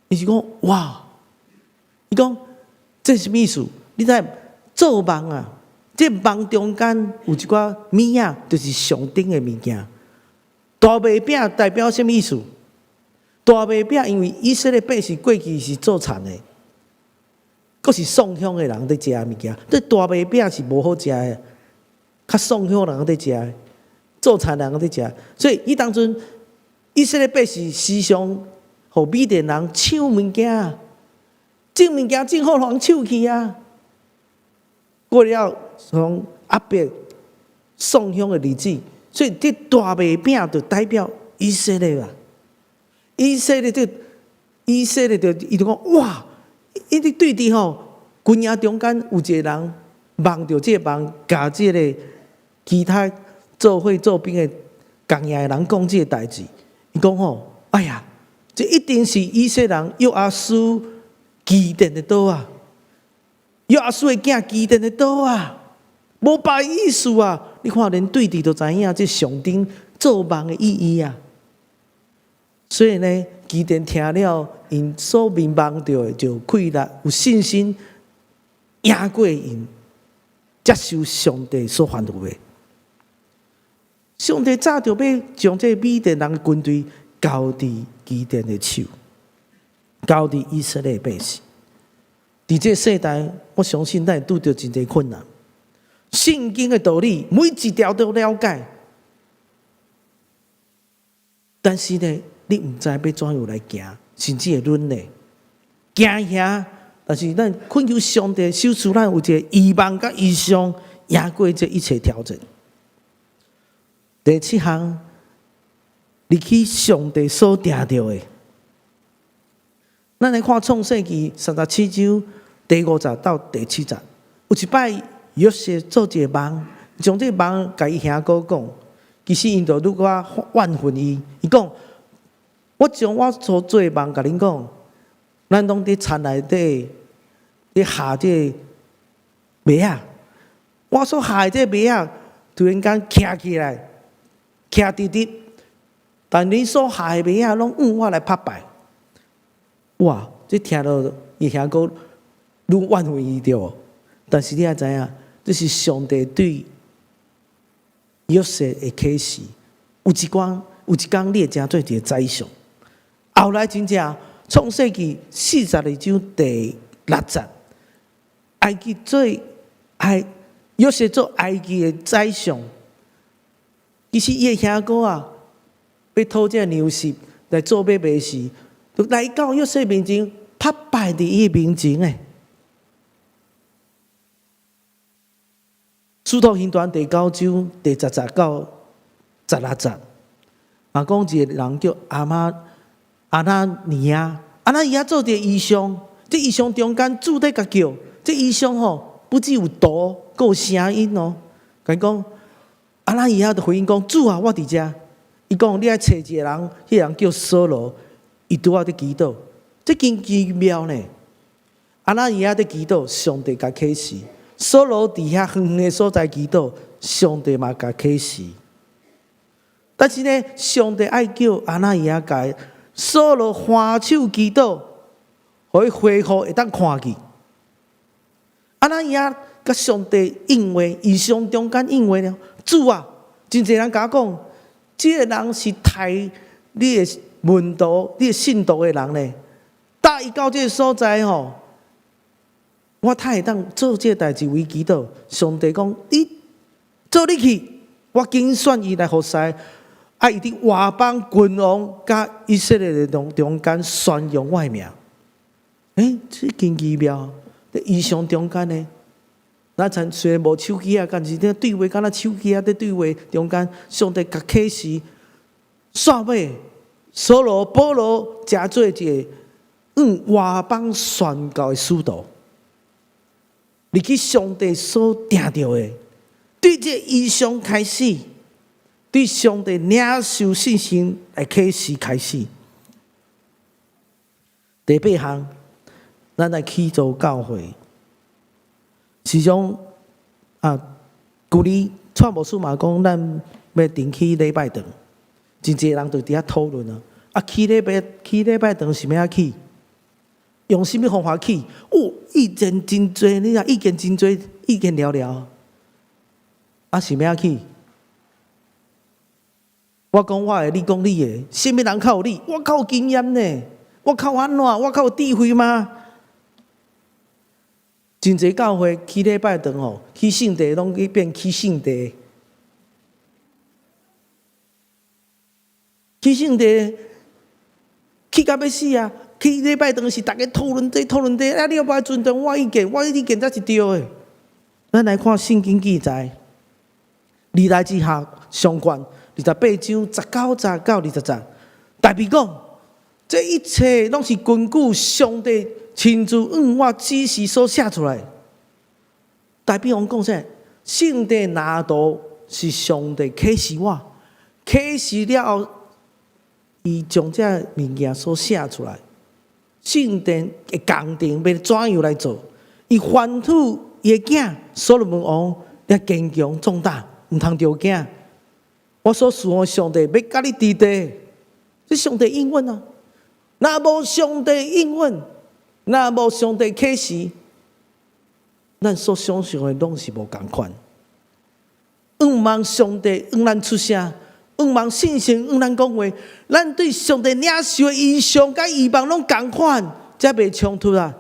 伊就講哇，伊講這是啥物意思？你知做夢啊？這夢中間有一寡物仔，就是上頂的物件。大麥餅代表啥物意思？大麥餅因為以色列百姓過去是做田的，閣是送香的人佇食物件。這大麥餅是無好食的，較送香人佇食，做田人佇食。所以彼當陣以色列百姓時常予米甸人搶物件，種物件種好，予人搶去啊。過了從壓迫送香的日子，所以這大麥餅就代表以色列啊。以色列就伊就講哇，伊佇對佇吼軍營中間有一個人夢著這個夢，共這个其他做伙做兵的仝營的人講這个代誌。伊講吼，哎呀，這一定是以色列人約阿斯基甸的刀啊！約阿斯的囝基甸的刀啊！無別意思啊！你看連對佇都知影這上頂做夢的意義啊！所以呢，基甸聽了𪜶所面夢著的，就氣力有信心贏過𪜶，接受上帝所吩咐的。上帝早就欲將這米甸人的軍隊交佇基甸的手，交佇以色列百姓。佇這世代，我相信咱會拄著真濟困難。聖經的道理每一條都了解，但是呢，你毋知欲怎樣來行，甚至會忍咧驚嚇。但是咱懇求上帝，賞賜咱有一個異夢佮異象，贏過這一切挑戰。第七項，離去上帝所定著的。咱來看創世記37章第5節到第7節，有一擺約瑟做一個夢，將這個夢共伊兄哥講，其實𪜶就愈較怨恨伊。伊講：我將我所做的夢共恁講，咱攏佇田內底佇下這個麥仔，我所下的這個麥仔突然間徛起來，徛直直，但恁所下的麥仔攏向我來拍敗。哇！這聽著伊兄哥愈怨恨伊對無？但是你也知影，這是上帝對約瑟的啟示。有一關，有一工你會成做一個宰相。後來真正創世記42章第6節，埃及做埃約瑟做埃及的宰相，其實伊的兄哥啊，欲討這糧食來做買賣時，就來到約瑟面前，拍敗佇伊面前的。使徒行傳第九章第10節到16節，嘛講一個人叫亞瑪亞拿尼亞，亞拿尼亞做一個異象，這異象中間主佇共叫，這異象吼不只有圖，閣有聲音哦。共伊講，亞拿尼亞就回應講：主啊，我佇遮。伊講你愛揣一個人，彼個人叫掃羅，伊拄仔佇祈禱，這真奇妙呢。亞拿尼亞佇祈禱，上帝共啟示；掃羅佇遐遠遠的所在祈禱，上帝嘛共啟示。但是呢，上帝愛叫亞拿尼亞共掃羅還手祈禱，予伊恢復會當看見。亞拿尼亞共上帝應話，異象中間應話了。主啊，真濟人共我講，這个人是刣你的門徒、你的信徒的人呢。帶伊到這个所在吼，我太會當做這个代誌為祈禱。上帝講：你做你去，我揀選伊來服侍。啊！伊佇外邦君王佮以色列的中間宣揚我的名。欸，這真奇妙！佇異象中間呢，咱曾雖然無手機啊，但是這對話敢若手機啊，佇對話中間，上帝共啟示，煞尾掃羅、保羅成做一个向外邦宣教的使徒，入去上帝所定著的，對這異象開始。對上帝領受信心來啟示開始。第八項，咱來起造教會。時常啊，舊年蔡牧師嘛講，咱欲重起禮拜堂，真濟人就佇遐討論啊。啊，起禮拜堂是欲按怎起？用啥物方法起？哦，意見真濟，你若意見真濟，意見寥寥。啊，是欲按怎起？我講我的，你講你的，啥物人較有理？我較有經驗呢，我較有按怎？我較有智慧嗎？真濟教會起禮拜堂吼，起聖地攏去變起聖地，起聖地起到欲死啊！起禮拜堂時，逐家討論這討論彼，啊！你猶無愛尊重我意見，我意見才是對的。咱來看聖經記載，歷代志下上卷28章19節到20節，大衛講，這一切攏是根據上帝親自向我指示所寫出來。大衛王講啥？聖殿藍圖是上帝啟示我，啟示了後，伊將這物件所寫出來。聖殿的工程欲怎樣來做？伊吩咐伊的囝所羅門王，你堅強壯膽，毋通著驚。我所侍奉的上帝欲佮你佇地，這上帝應允啊！若無上帝應允，若無上帝啟示，咱所想像的攏是無仝款。向望上帝向咱出聲，向望聖神向咱講話，咱對上帝領受的異象佮異夢攏仝款，才袂衝突啊！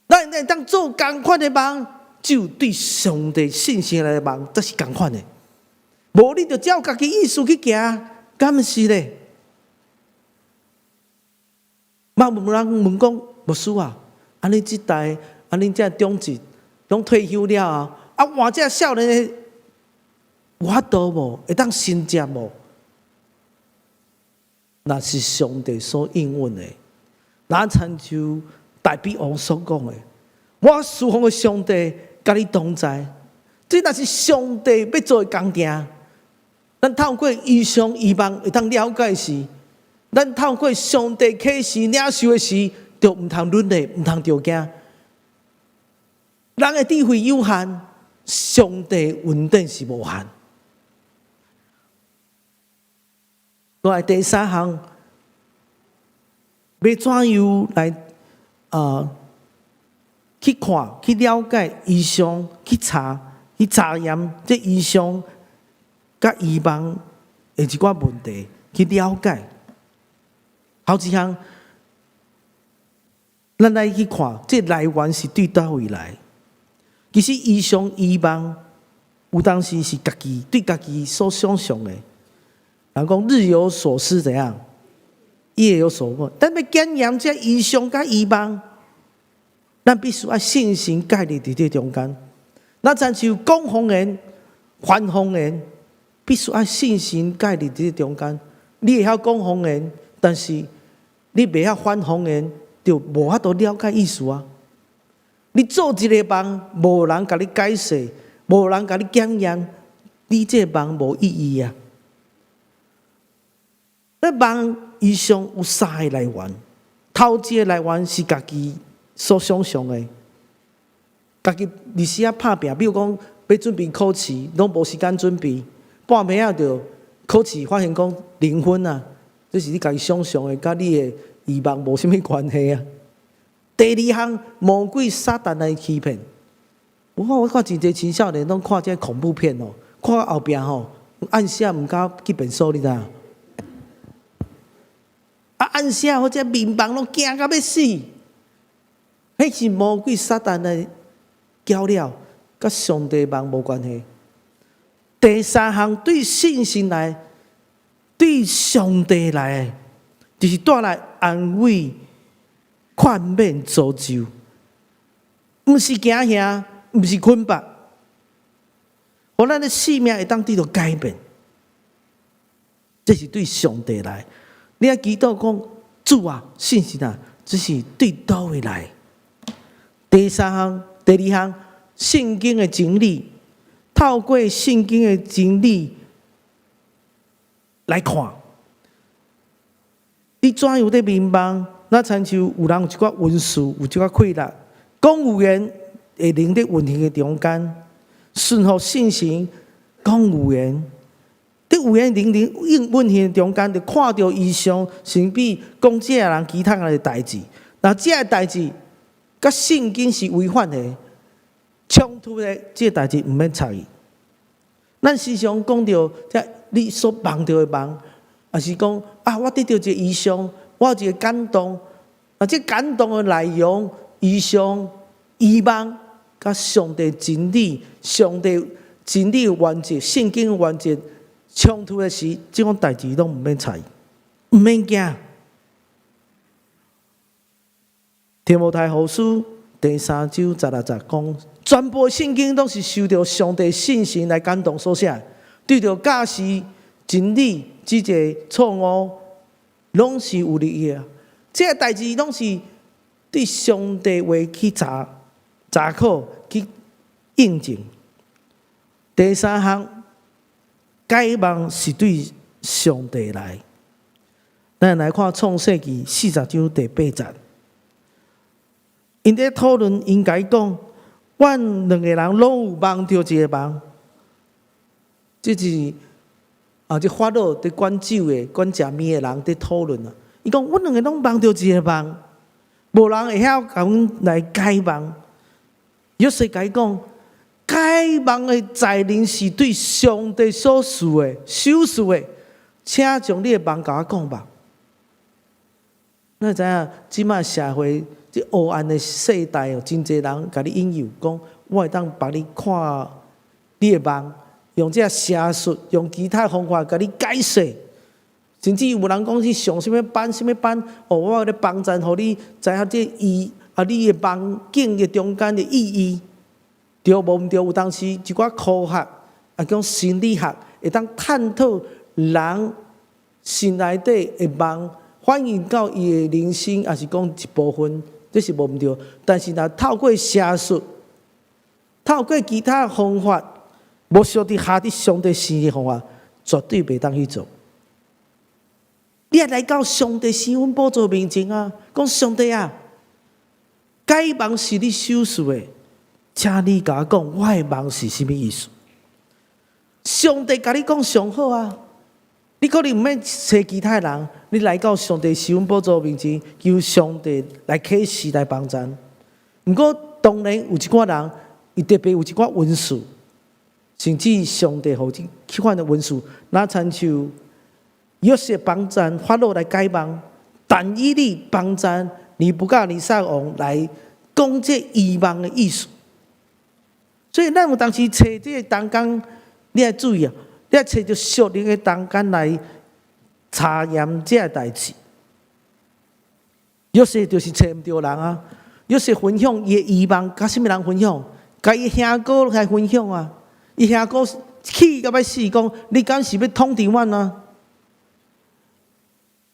咱會當做仝款的夢，只有對上帝信心來的夢，才是仝款的。無你就照家己意思去行，敢毋是咧？嘛有人問講，牧師啊，按呢這代，按呢這長執攏退休了後，啊換這少年的有法度無？會當承接無？若是上帝所應允的，若親像大衛王所講的，我侍奉的上帝佮你同在，這若是上帝欲做的工程。咱透過異象異夢會當了解時，咱透過上帝啟示領受的時，就毋通軟弱，毋通著驚。人的智慧有限，上帝恩典是無限。過來第三項，欲怎樣來啊去看、去了解異象、去查、去查驗這異象佮異夢的一寡問題，去了解。頭一項，咱來去看，這來源是對佗位來？其實異象異夢有當時是家己對家己所想像的。人講日有所思，怎樣？夜有所夢。但欲檢驗這異象佮異夢，咱必須愛信心建立佇這中間。咱親像講方言、傳方言，必須愛信心建立佇這中間。你會曉講方言，但是你袂曉翻方言，就無法度了解意思啊。你做一個夢，無人共你解釋，無人共你檢驗，你這個夢無意義啊。那夢異象有三个來源，頭一个來源是家己所想象的，家己日時仔拍拚，比如講欲準備考試，攏無時間準備，半暝仔就考試，發現講零分啊，這是你家己想象的，佮你的異夢無啥物關係啊。第二項，魔鬼撒旦來欺騙。我看真濟青少年攏看這恐怖片哦，看到後壁吼，暗時毋敢去便所，你知影？啊，暗時或者眠夢攏驚甲欲死，彼是魔鬼撒旦的攪擾，佮上帝夢無關係。第三項對信心來，對上帝來的，就是帶來安慰、勸勉、造就，毋是驚嚇，毋是捆綁，予咱的生命會當得到改變。這是對上帝來。你愛祈禱講主啊，信心啊，這是對佗位來。第三項、第二項，聖經的真理，透過聖經的真理來看，你怎樣佇眠夢？若親像有人有一寡恩賜，有一寡氣力，講預言的靈佇運行的中間，順服聖神講預言。佇預言靈靈運行的中間，就看著異象，甚至講這个人其他人的代誌。若這个代誌佮聖經是違反的、衝突的，這个代誌毋免插伊。咱時常講著這你所夢著的夢，抑是講啊，我得著一个異象，我有一个感動。啊，這感動的內容、異象、異夢，佮上帝真理、上帝真理的原則、聖經的原則衝突的時，這種代誌攏毋免插，毋免驚。提摩太後書第三章十六節講，全部聖經攏是受著上帝聖神來感動所寫，對著教示真理、指責錯誤，攏是有利益的。這个代誌攏是對上帝話去查查考、去印證。第三項，解夢是對上帝來。咱來看創世記40章第八節，𪜶佇討論，𪜶共伊講，阮兩個人攏有夢著一个夢。這是啊，這法老佇管酒的、管食物的人佇討論啊。伊講，阮兩個攏夢著一个夢，無人會曉共阮來解夢。約瑟共伊講，解夢的才能是對上帝所賜的、賞賜的，請將你的夢共我講吧。你知影，這擺社會這黑暗的世代哦，真濟人共你引誘，講我會當幫你看你的夢，用這邪術，用其他方法共你解釋。甚至有人講去上啥物班、啥物班，哦，我有咧幫贊，予你知影這意啊，你的夢境的中間的意義，對無毋對？有當時一寡科學啊，講心理學會當探討人心內底的夢，反映到伊的人生，抑是講一部分，這是無毋對。但是若透過邪術，透過其他方法，無相佇下佇上帝生的方法，絕對袂當去做。你愛來到上帝施恩寶座面前啊！講上帝啊，解夢是你賞賜的，請你共我講，我的夢是啥物意思？上帝共你講上好啊！你可能毋免揣其他人，你來到上帝施恩寶座面前，求上帝來啟示來幫贊。毋過當然有一寡人，伊特別有一寡恩賜，甚至上帝予這彼款的恩賜，若親像約瑟幫贊法老來解夢，但以理幫贊尼布甲尼撒王來講這異夢的意思。所以咱有當時揣這個同工，你愛注意啊！你愛揣著屬靈的同工來查驗這个代誌。約瑟就是揣毋著人啊！約瑟分享伊的異夢，共啥物人分享？共伊兄哥來分享啊！伊兄哥氣甲欲死，講你敢是欲統治阮啊？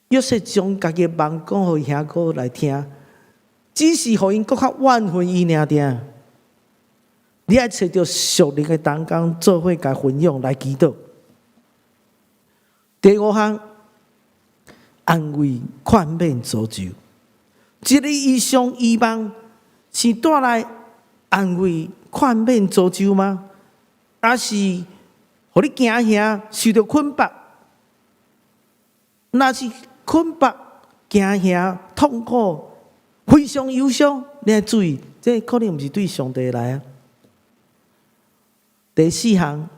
約瑟將家己的夢講予兄哥來聽，只是予𪜶閣較怨恨伊爾爾。你愛揣著屬靈的同工做伙共分享來祈禱。第五項，安慰、勸勉、造就。這个異象異夢是帶來安慰、勸勉、造就嗎？抑是予你驚嚇、受著捆縛？若是捆縛、驚嚇、痛苦、非常憂傷，你愛注意，這可能毋是對上帝來啊。第四項，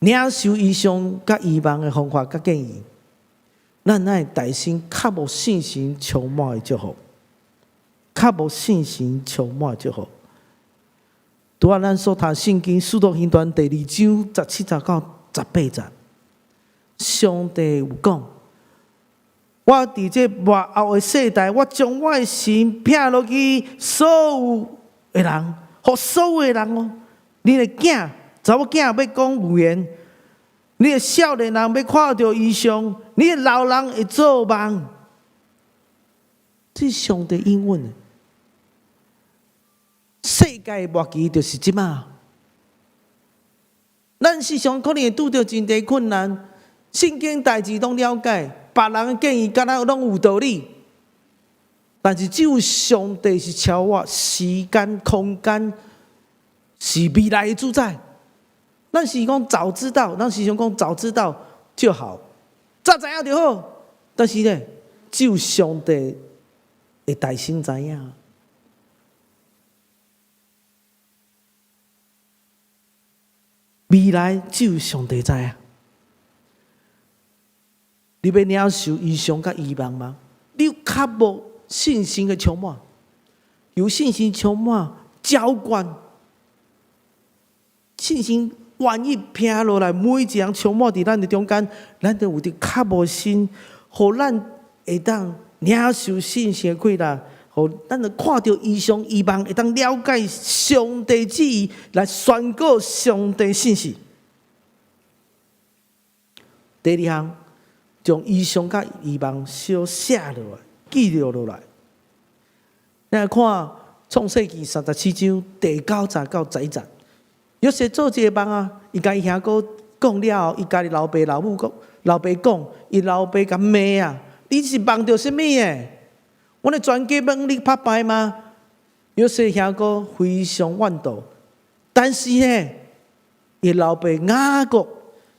領受異象佮異夢的方法佮建議，咱愛代先較無信心充滿的祝福，較無信心充滿的祝福。拄仔咱所讀聖經《使徒行傳》第二章17節到18節，上帝有講：我佇這末後的世代，我將我的神拚落去所有的人，予所有的人哦，恁的囝、查某囝欲講預言，恁的少年人欲看著異象，恁的老人會做夢。這是上帝應允的。世界末期就是這馬，咱時常可能會拄著真濟困難，聖經代誌攏了解，別人的建議敢若攏有道理，但是只有上帝是超越時間、空間，是未來的主宰。咱是講早知道，咱時常講早知道就好，早知影就好。但是呢，只有上帝會代先知影。未來只有上帝知啊！你欲領受異象佮異夢嗎？你有較無信心的充滿，有信心充滿澆灌，信心願意拚落來，每一個人充滿佇咱的中間，咱就有佇較無心，予咱會當領受信心的氣力。予咱就看著異象異夢，會當了解上帝旨意，來宣告上帝信息。第二項，將異象佮異夢小寫落來，記錄落來。咱來看創世記37章第9節到11節，約瑟做這个夢啊，伊共伊兄哥講了後，伊家己老爸老母講，老爸講，伊老爸共罵啊，你是夢著啥物的？阮的全家問你拍敗嗎？約瑟兄哥非常怨妒，但是呢，伊老爸雅各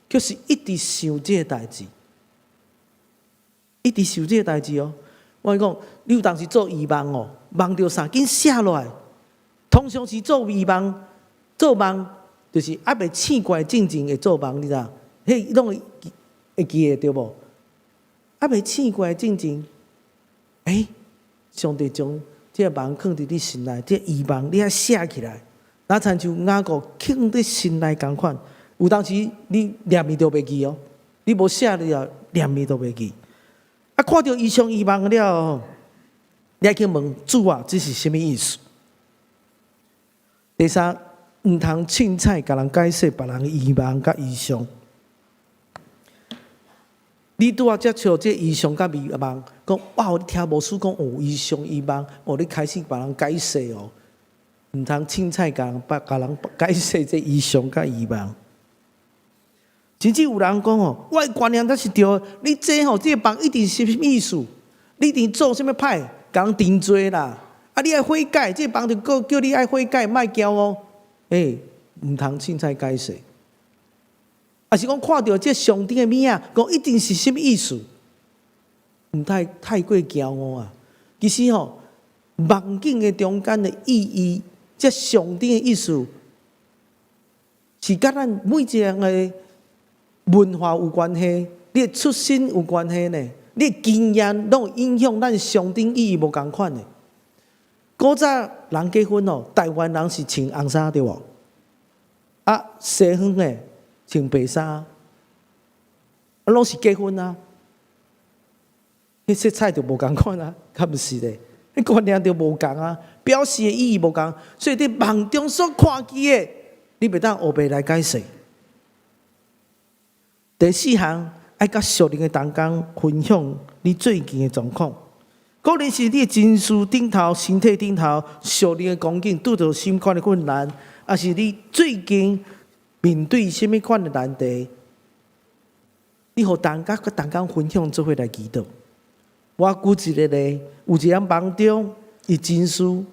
卻是一直想這個代誌，一直想這個代誌哦。我共你講，你有當時做異夢哦，夢著啥，緊寫落來。通常是做異夢，做夢就是猶未醒過來進前會做夢，你知影？彼攏會記得對無？猶未醒過來進前，欸。上帝將這個夢囥佇你心內，這異夢你愛寫起來，若親像雅各囥佇心內仝款。有當時你連面都袂記哦，你無寫了，連面都袂記。啊，看著異象異夢了，你愛去問主啊，這是啥物意思？第三，毋通凊彩共人解釋別人的異夢佮異象。你拄仔接觸這異象佮異夢，講哇！你聽牧師講哦，異象異夢，哦，你開始別人解釋哦，毋通凊彩共人共人解釋這異象佮異夢。甚至有人講哦，我的觀念才是對的，你這吼這個夢一定是啥物意思？你一定做啥物歹，共人定罪啦！啊，你愛悔改，這個夢就閣叫你愛悔改，莫驕傲。欸，毋通凊彩解釋。抑是講看著這上頂的物仔，講一定是啥物意思？毋太太過驕傲啊！其實吼，夢境的中間的意義，這上頂的意思，是佮咱每一個人的文化有關係，你的出身有關係呢？你的經驗攏會影響咱上頂意義無仝款的。古早人結婚哦，台灣人是穿紅衫對無？啊，西方的穿白衫，啊，攏是結婚啊。彼色彩就無仝款啊，敢毋是咧？彼觀念就無仝啊，表示的意義無仝，所以佇夢中所看見的，你袂當烏白來解釋。第四項，愛佮屬靈的同工分享你最近的狀況。可能是你的情緒頂頭、身體頂頭、屬靈的光景拄著啥物款的困難，抑是你最近面對啥物款的難題，你予同工佮同工分享，做伙來祈禱。我舉一个例，有一个人夢中，伊情緒，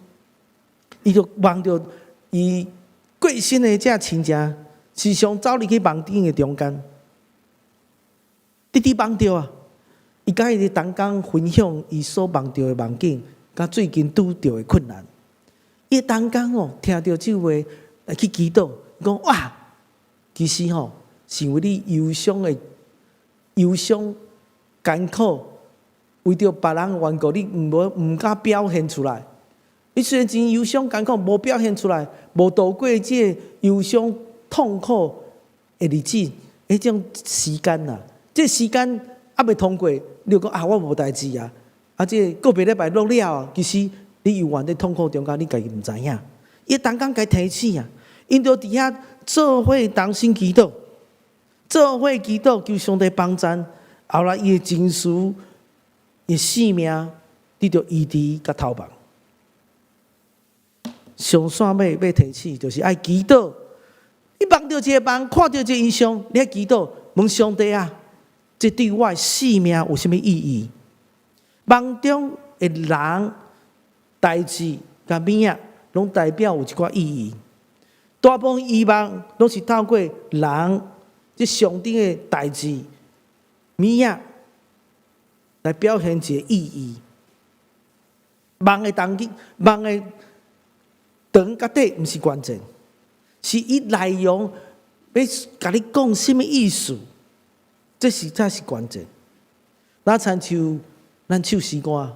伊就夢著伊過身的這親情，時常走入去夢境的中間，直直夢著啊！伊佮伊的同工分享伊所夢著的夢境，佮最近拄著的困難。伊的同工哦，聽著這話來去祈禱，講哇，其實吼，是因為你憂傷的憂傷艱苦，為著別人的緣故，你毋敢表現出來。你雖然真憂傷艱苦，無表現出來，無度過這个憂傷痛苦的日子，彼種時間啊，這時間猶未通過，你就講啊，我無代誌啊，啊，這個過別禮拜落了啊，其實你猶原佇痛苦中間，你家己毋知影。伊同工共提醒啊，𪜶就佇遐做伙同心祈禱，做伙祈禱求上帝幫贊。後來伊的情緒、伊的性命得著醫治佮透夢。上煞尾欲提醒，就是愛祈禱。你夢著一个夢，看著一個異象，你愛祈禱，問上帝啊，這對我的性命有啥物意義？夢中的人、代誌、佮物仔，攏代表有一寡意義。大部分異夢攏是透過人這上頂的代誌、物仔來表現一個意義。夢的當機，夢的長佮短，毋是關鍵，是伊內容欲共你講啥物意思，這是才是關鍵。若親像咱唱詩歌，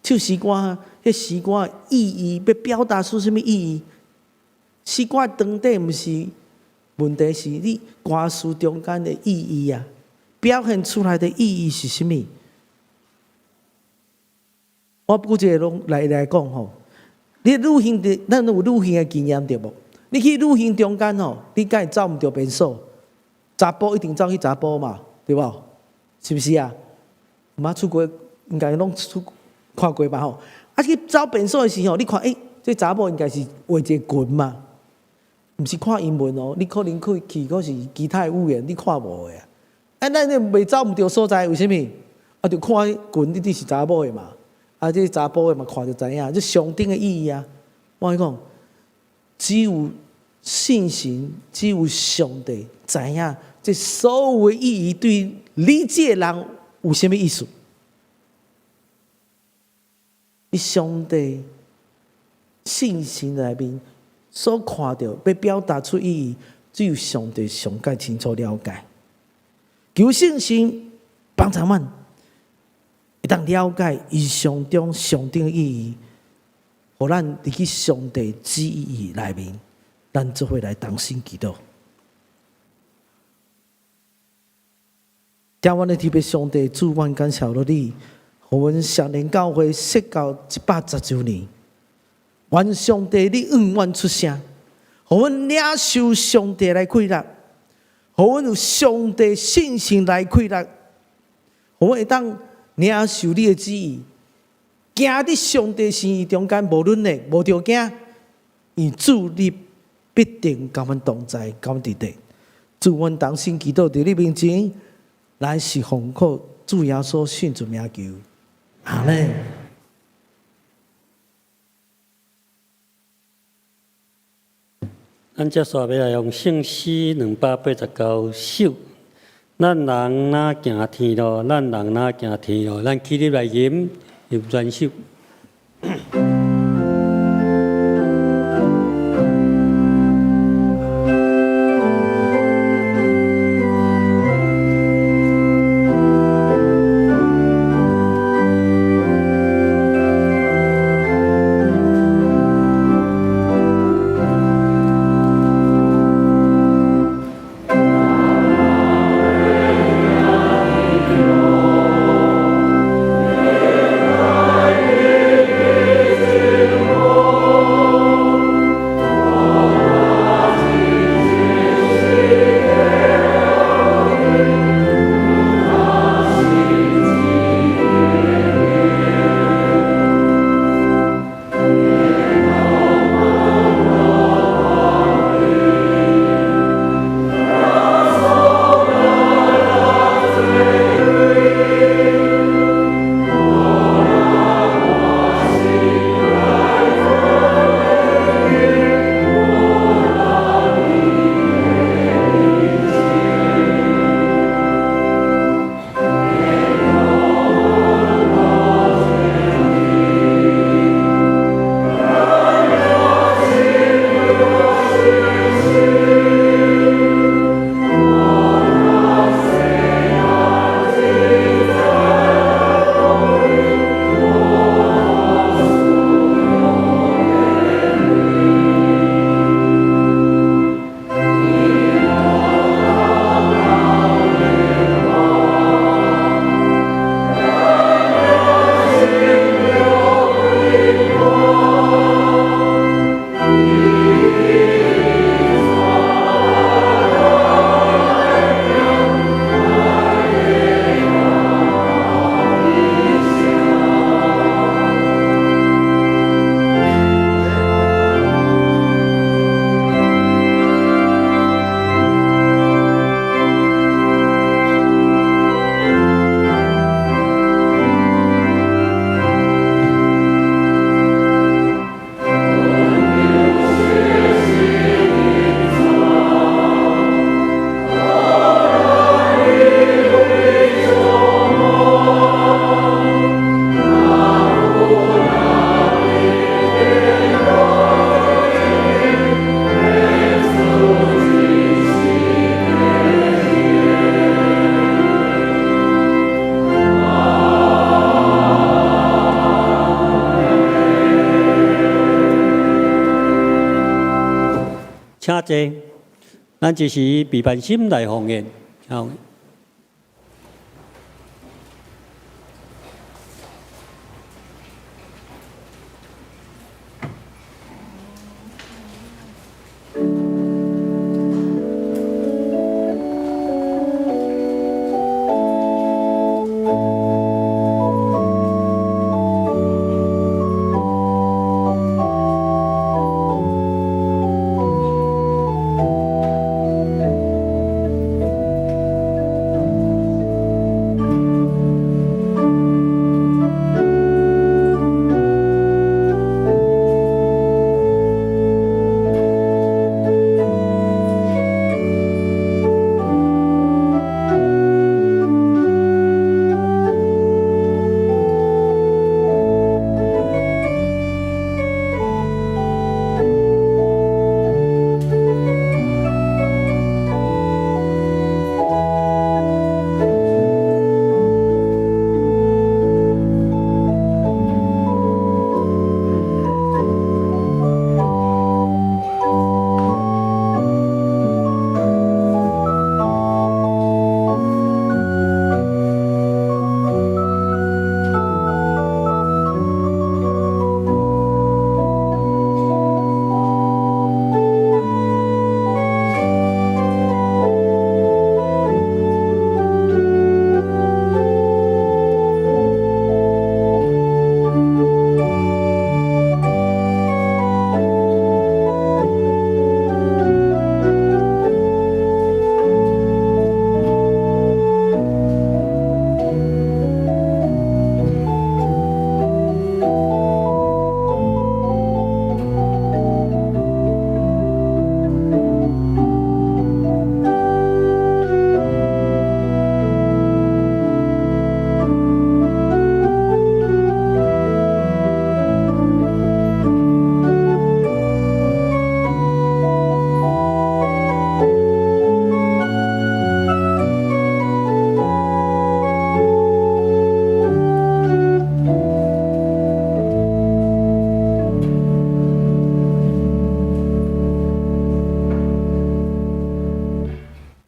唱詩歌，彼詩歌意義欲表達出啥物意義？詩歌長短毋是問題，是你歌詞中間的意義啊，表現出來的意義是啥物？我舉一個攏來講吼，你旅行的，咱有旅行的經驗對無？你去旅行中間吼，你敢會走毋著便所？查埔一定走去查埔嘛，對無？是毋是啊？毋捌出國，應該攏出看過吧吼？啊，去走便所的時候，你看，欸，這查某應該是畫一个裙嘛？毋是看英文哦，你可能去去閣是其他的語言，你看無的啊。啊，咱這袂走毋著所在，為啥物？啊，就看裙，一定是查某的嘛。啊，這查埔的嘛，看就知影，這上頂的意義啊。我共你講，只有信心，只有上帝知影，這所有的意義對你這个人有啥物意思？你上帝信心內面所看著，欲表達出意義，只有上帝上蓋清楚了解。求聖神幫助阮，會當了解異象中上頂的意義，予咱佇去上帝旨意內面，咱做伙來同心祈禱。聽阮的特別上帝主，阮感謝了你，予阮雙連教會設教110週年。願上帝你永遠出聲，予阮領受上帝來快樂，予阮有上帝信心來快樂，予阮會當領受你的旨意，行佇上帝心意中間，無論的無著驚，因主你必定佮阮同在，佮阮佇底。主，阮同心祈禱佇你面前，乃是奉靠主耶穌聖主名求，阿們。咱接紲欲來用聖詩289首。咱人若行天路，咱人若行天路，咱起立來吟吟全首。坐，咱這時備辦心來奉獻。好。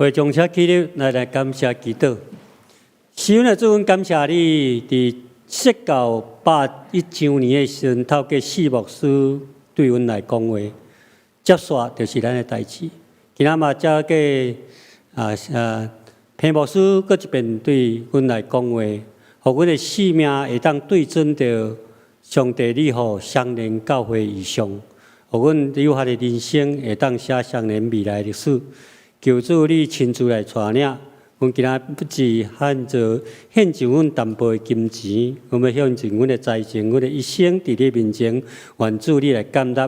會眾請起立，來感謝祈禱。是阮的主，阮感謝你，佇釋教101週年的時陣，透過四牧師對阮來講話，接續就是咱的代誌。今仔嘛，藉過彭牧師閣一遍對阮來講話，予阮的生命會當對準著上帝你予雙連教會異象，予阮有限的人生會當寫雙連未來歷史。求主你親自來帶領，阮今仔不只獻做獻上阮淡薄的金錢，阮欲獻上阮的財政，阮的一生佇你面前，願主你來感納。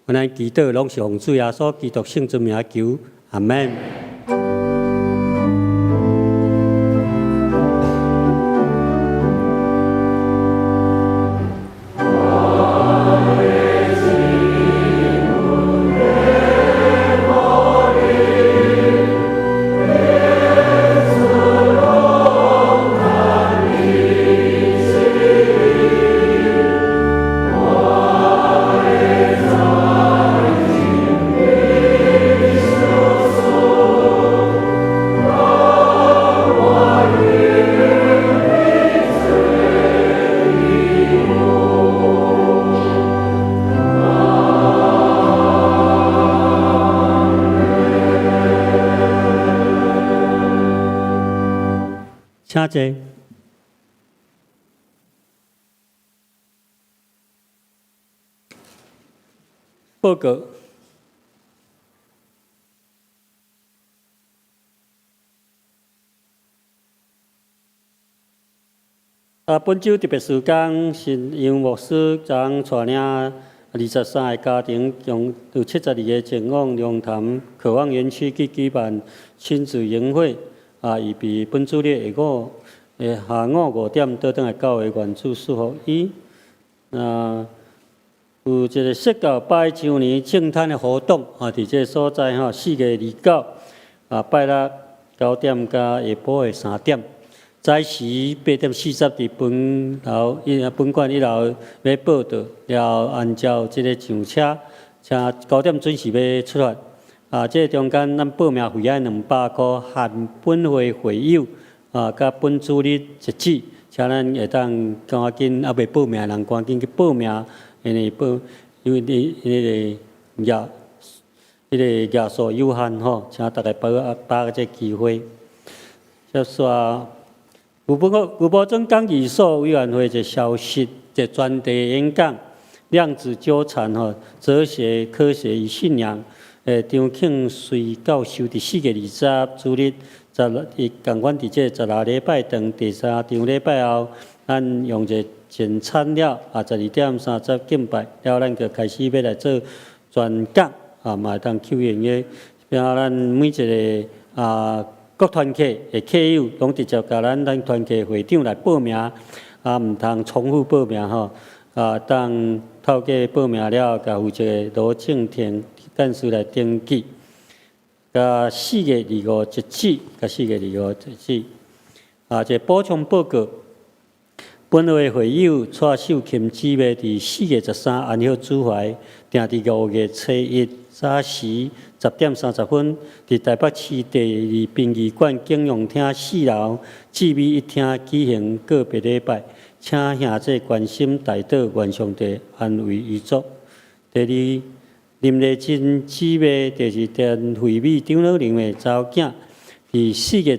阮按祈禱攏是奉主耶穌基督聖尊名求，阿門。請坐。報告。本週特別事工是楊牧師將帶領23個家庭，用有72個前往龍潭渴望園區去舉辦親子營會。預備本主日下午5點倒轉來教會，願主賜福伊。有一個釋教100週年聖誕的活動，佇這个所在吼，4月29，拜六9點到下晡的3點，早時8點40佇本樓一本館一樓欲報到，了後按照這个上車，車9點準時欲出發。啊，這中間咱報名費愛200箍，含本會會友啊，佮本主日一節，請咱會當趕緊猶未報名的人趕緊去報名，因為報因為你彼個額彼個額數有限吼，請大家把握這個機會。接續，牛埔村講義所委員會一個消息，一個專題演講，量子糾纏吼，哲學、科學與信仰。張慶瑞教授佇4月20主日，十六，伊仝款佇這16禮拜堂第三場禮拜後，咱用一個簡餐了，啊，12點30敬拜了，咱就開始欲來做專講，啊，嘛會當 Q&A，然後咱每一个啊各團契的客友，攏直接共咱團契會長來報名，啊，毋通重複報名吼，啊，當透過報名了，共負責羅正廷幹事來登記。佮4月25截止，佮4月25截止。啊，一個補充報告，本會會友蔡秀琴姊妹佇4月13安息主懷，定佇5月初一早時10點30分，佇台北市第二殯儀館景揚廳四樓姊美一廳舉行告別禮拜，請兄姊關心代禱，願上帝安慰遺族。第二，林麗珍姊妹就是田惠美長老靈的查某囝，佇4月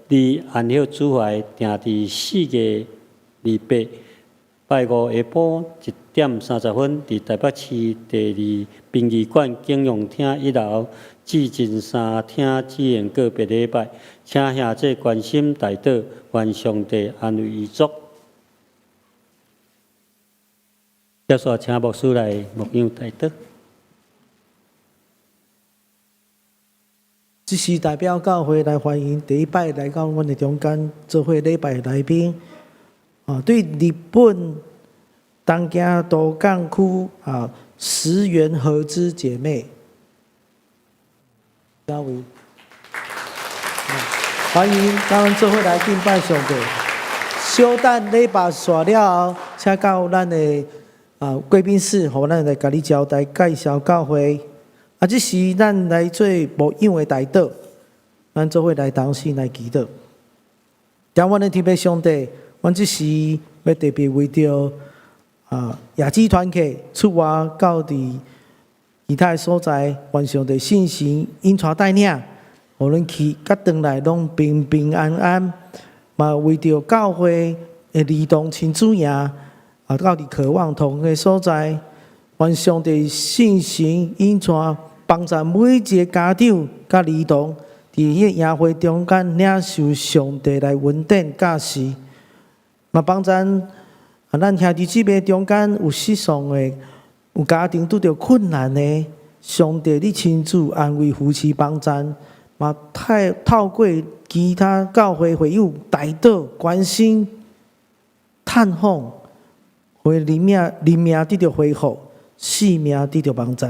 12安息主懷，定佇4月28拜五下晡1點30分，佇台北市第二殯儀館景揚廳一樓至真三廳舉行告別禮拜，請兄姊關心代禱，願上帝安慰遺族。接續請牧師來牧養代禱。這是代表教會來歡迎第一擺來到阮的中間做伙禮拜的來賓。啊，對日本東京都港區啊石原和之姐妹，嘉偉，歡迎咱做伙來敬拜上帝。小等禮拜煞了後，請到咱的啊貴賓室，予咱來共你交代介紹教會。啊，這時咱來做牧養的代禱，咱做伙來同心來祈禱。疼阮的天父上帝，阮這時欲特別為著啊亞基團契出外到佇其他的所在，願上帝聖神引帶帶領，予阮去佮轉來攏平平安安。嘛為著教會的兒童親子營啊，到佇渴望堂的所在，願上帝聖神引帶幫助每一个家長佮兒童，佇彼个營會中間領受上帝來恩典教示，嘛幫助啊咱兄弟姊妹中間有失喪的、有家庭拄著困難的，上帝你親自安慰扶持幫助，嘛透過其他教會會友代禱關心探訪，予靈命得著恢復，性命得著幫助。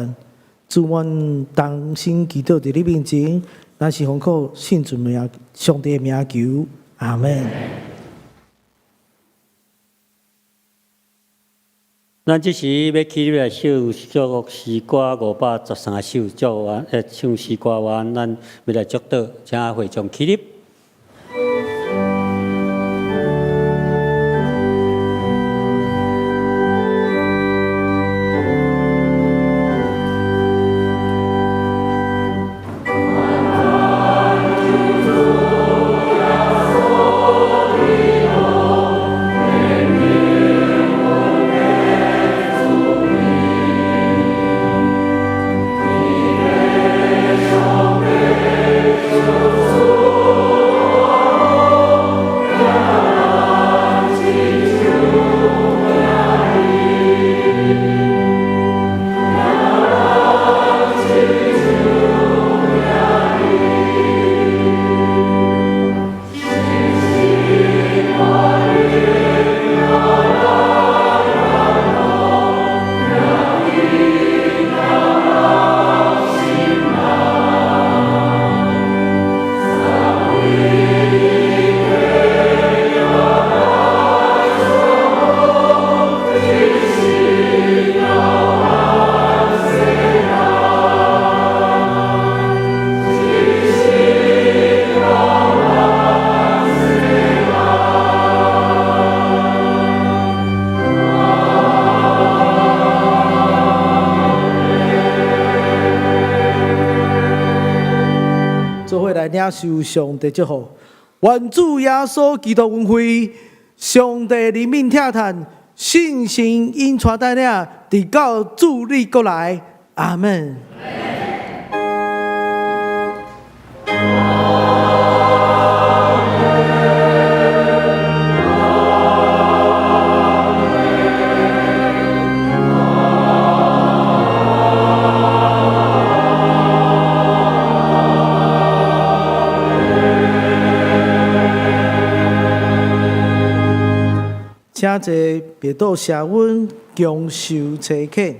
主，阮同心祈禱佇你面前，咱是奉靠聖主名、上帝的名求，阿門。咱這時欲起立來唱祝福詩歌513首，祝完唱詩歌完，咱欲來祝禱，請會眾起立。做伙來領受上帝祝福。願主耶穌基督恩惠，上帝憐憫疼嘆，聖神引帶帶領，直到主日閣來。阿門。請坐，別倒謝阮強受差遣。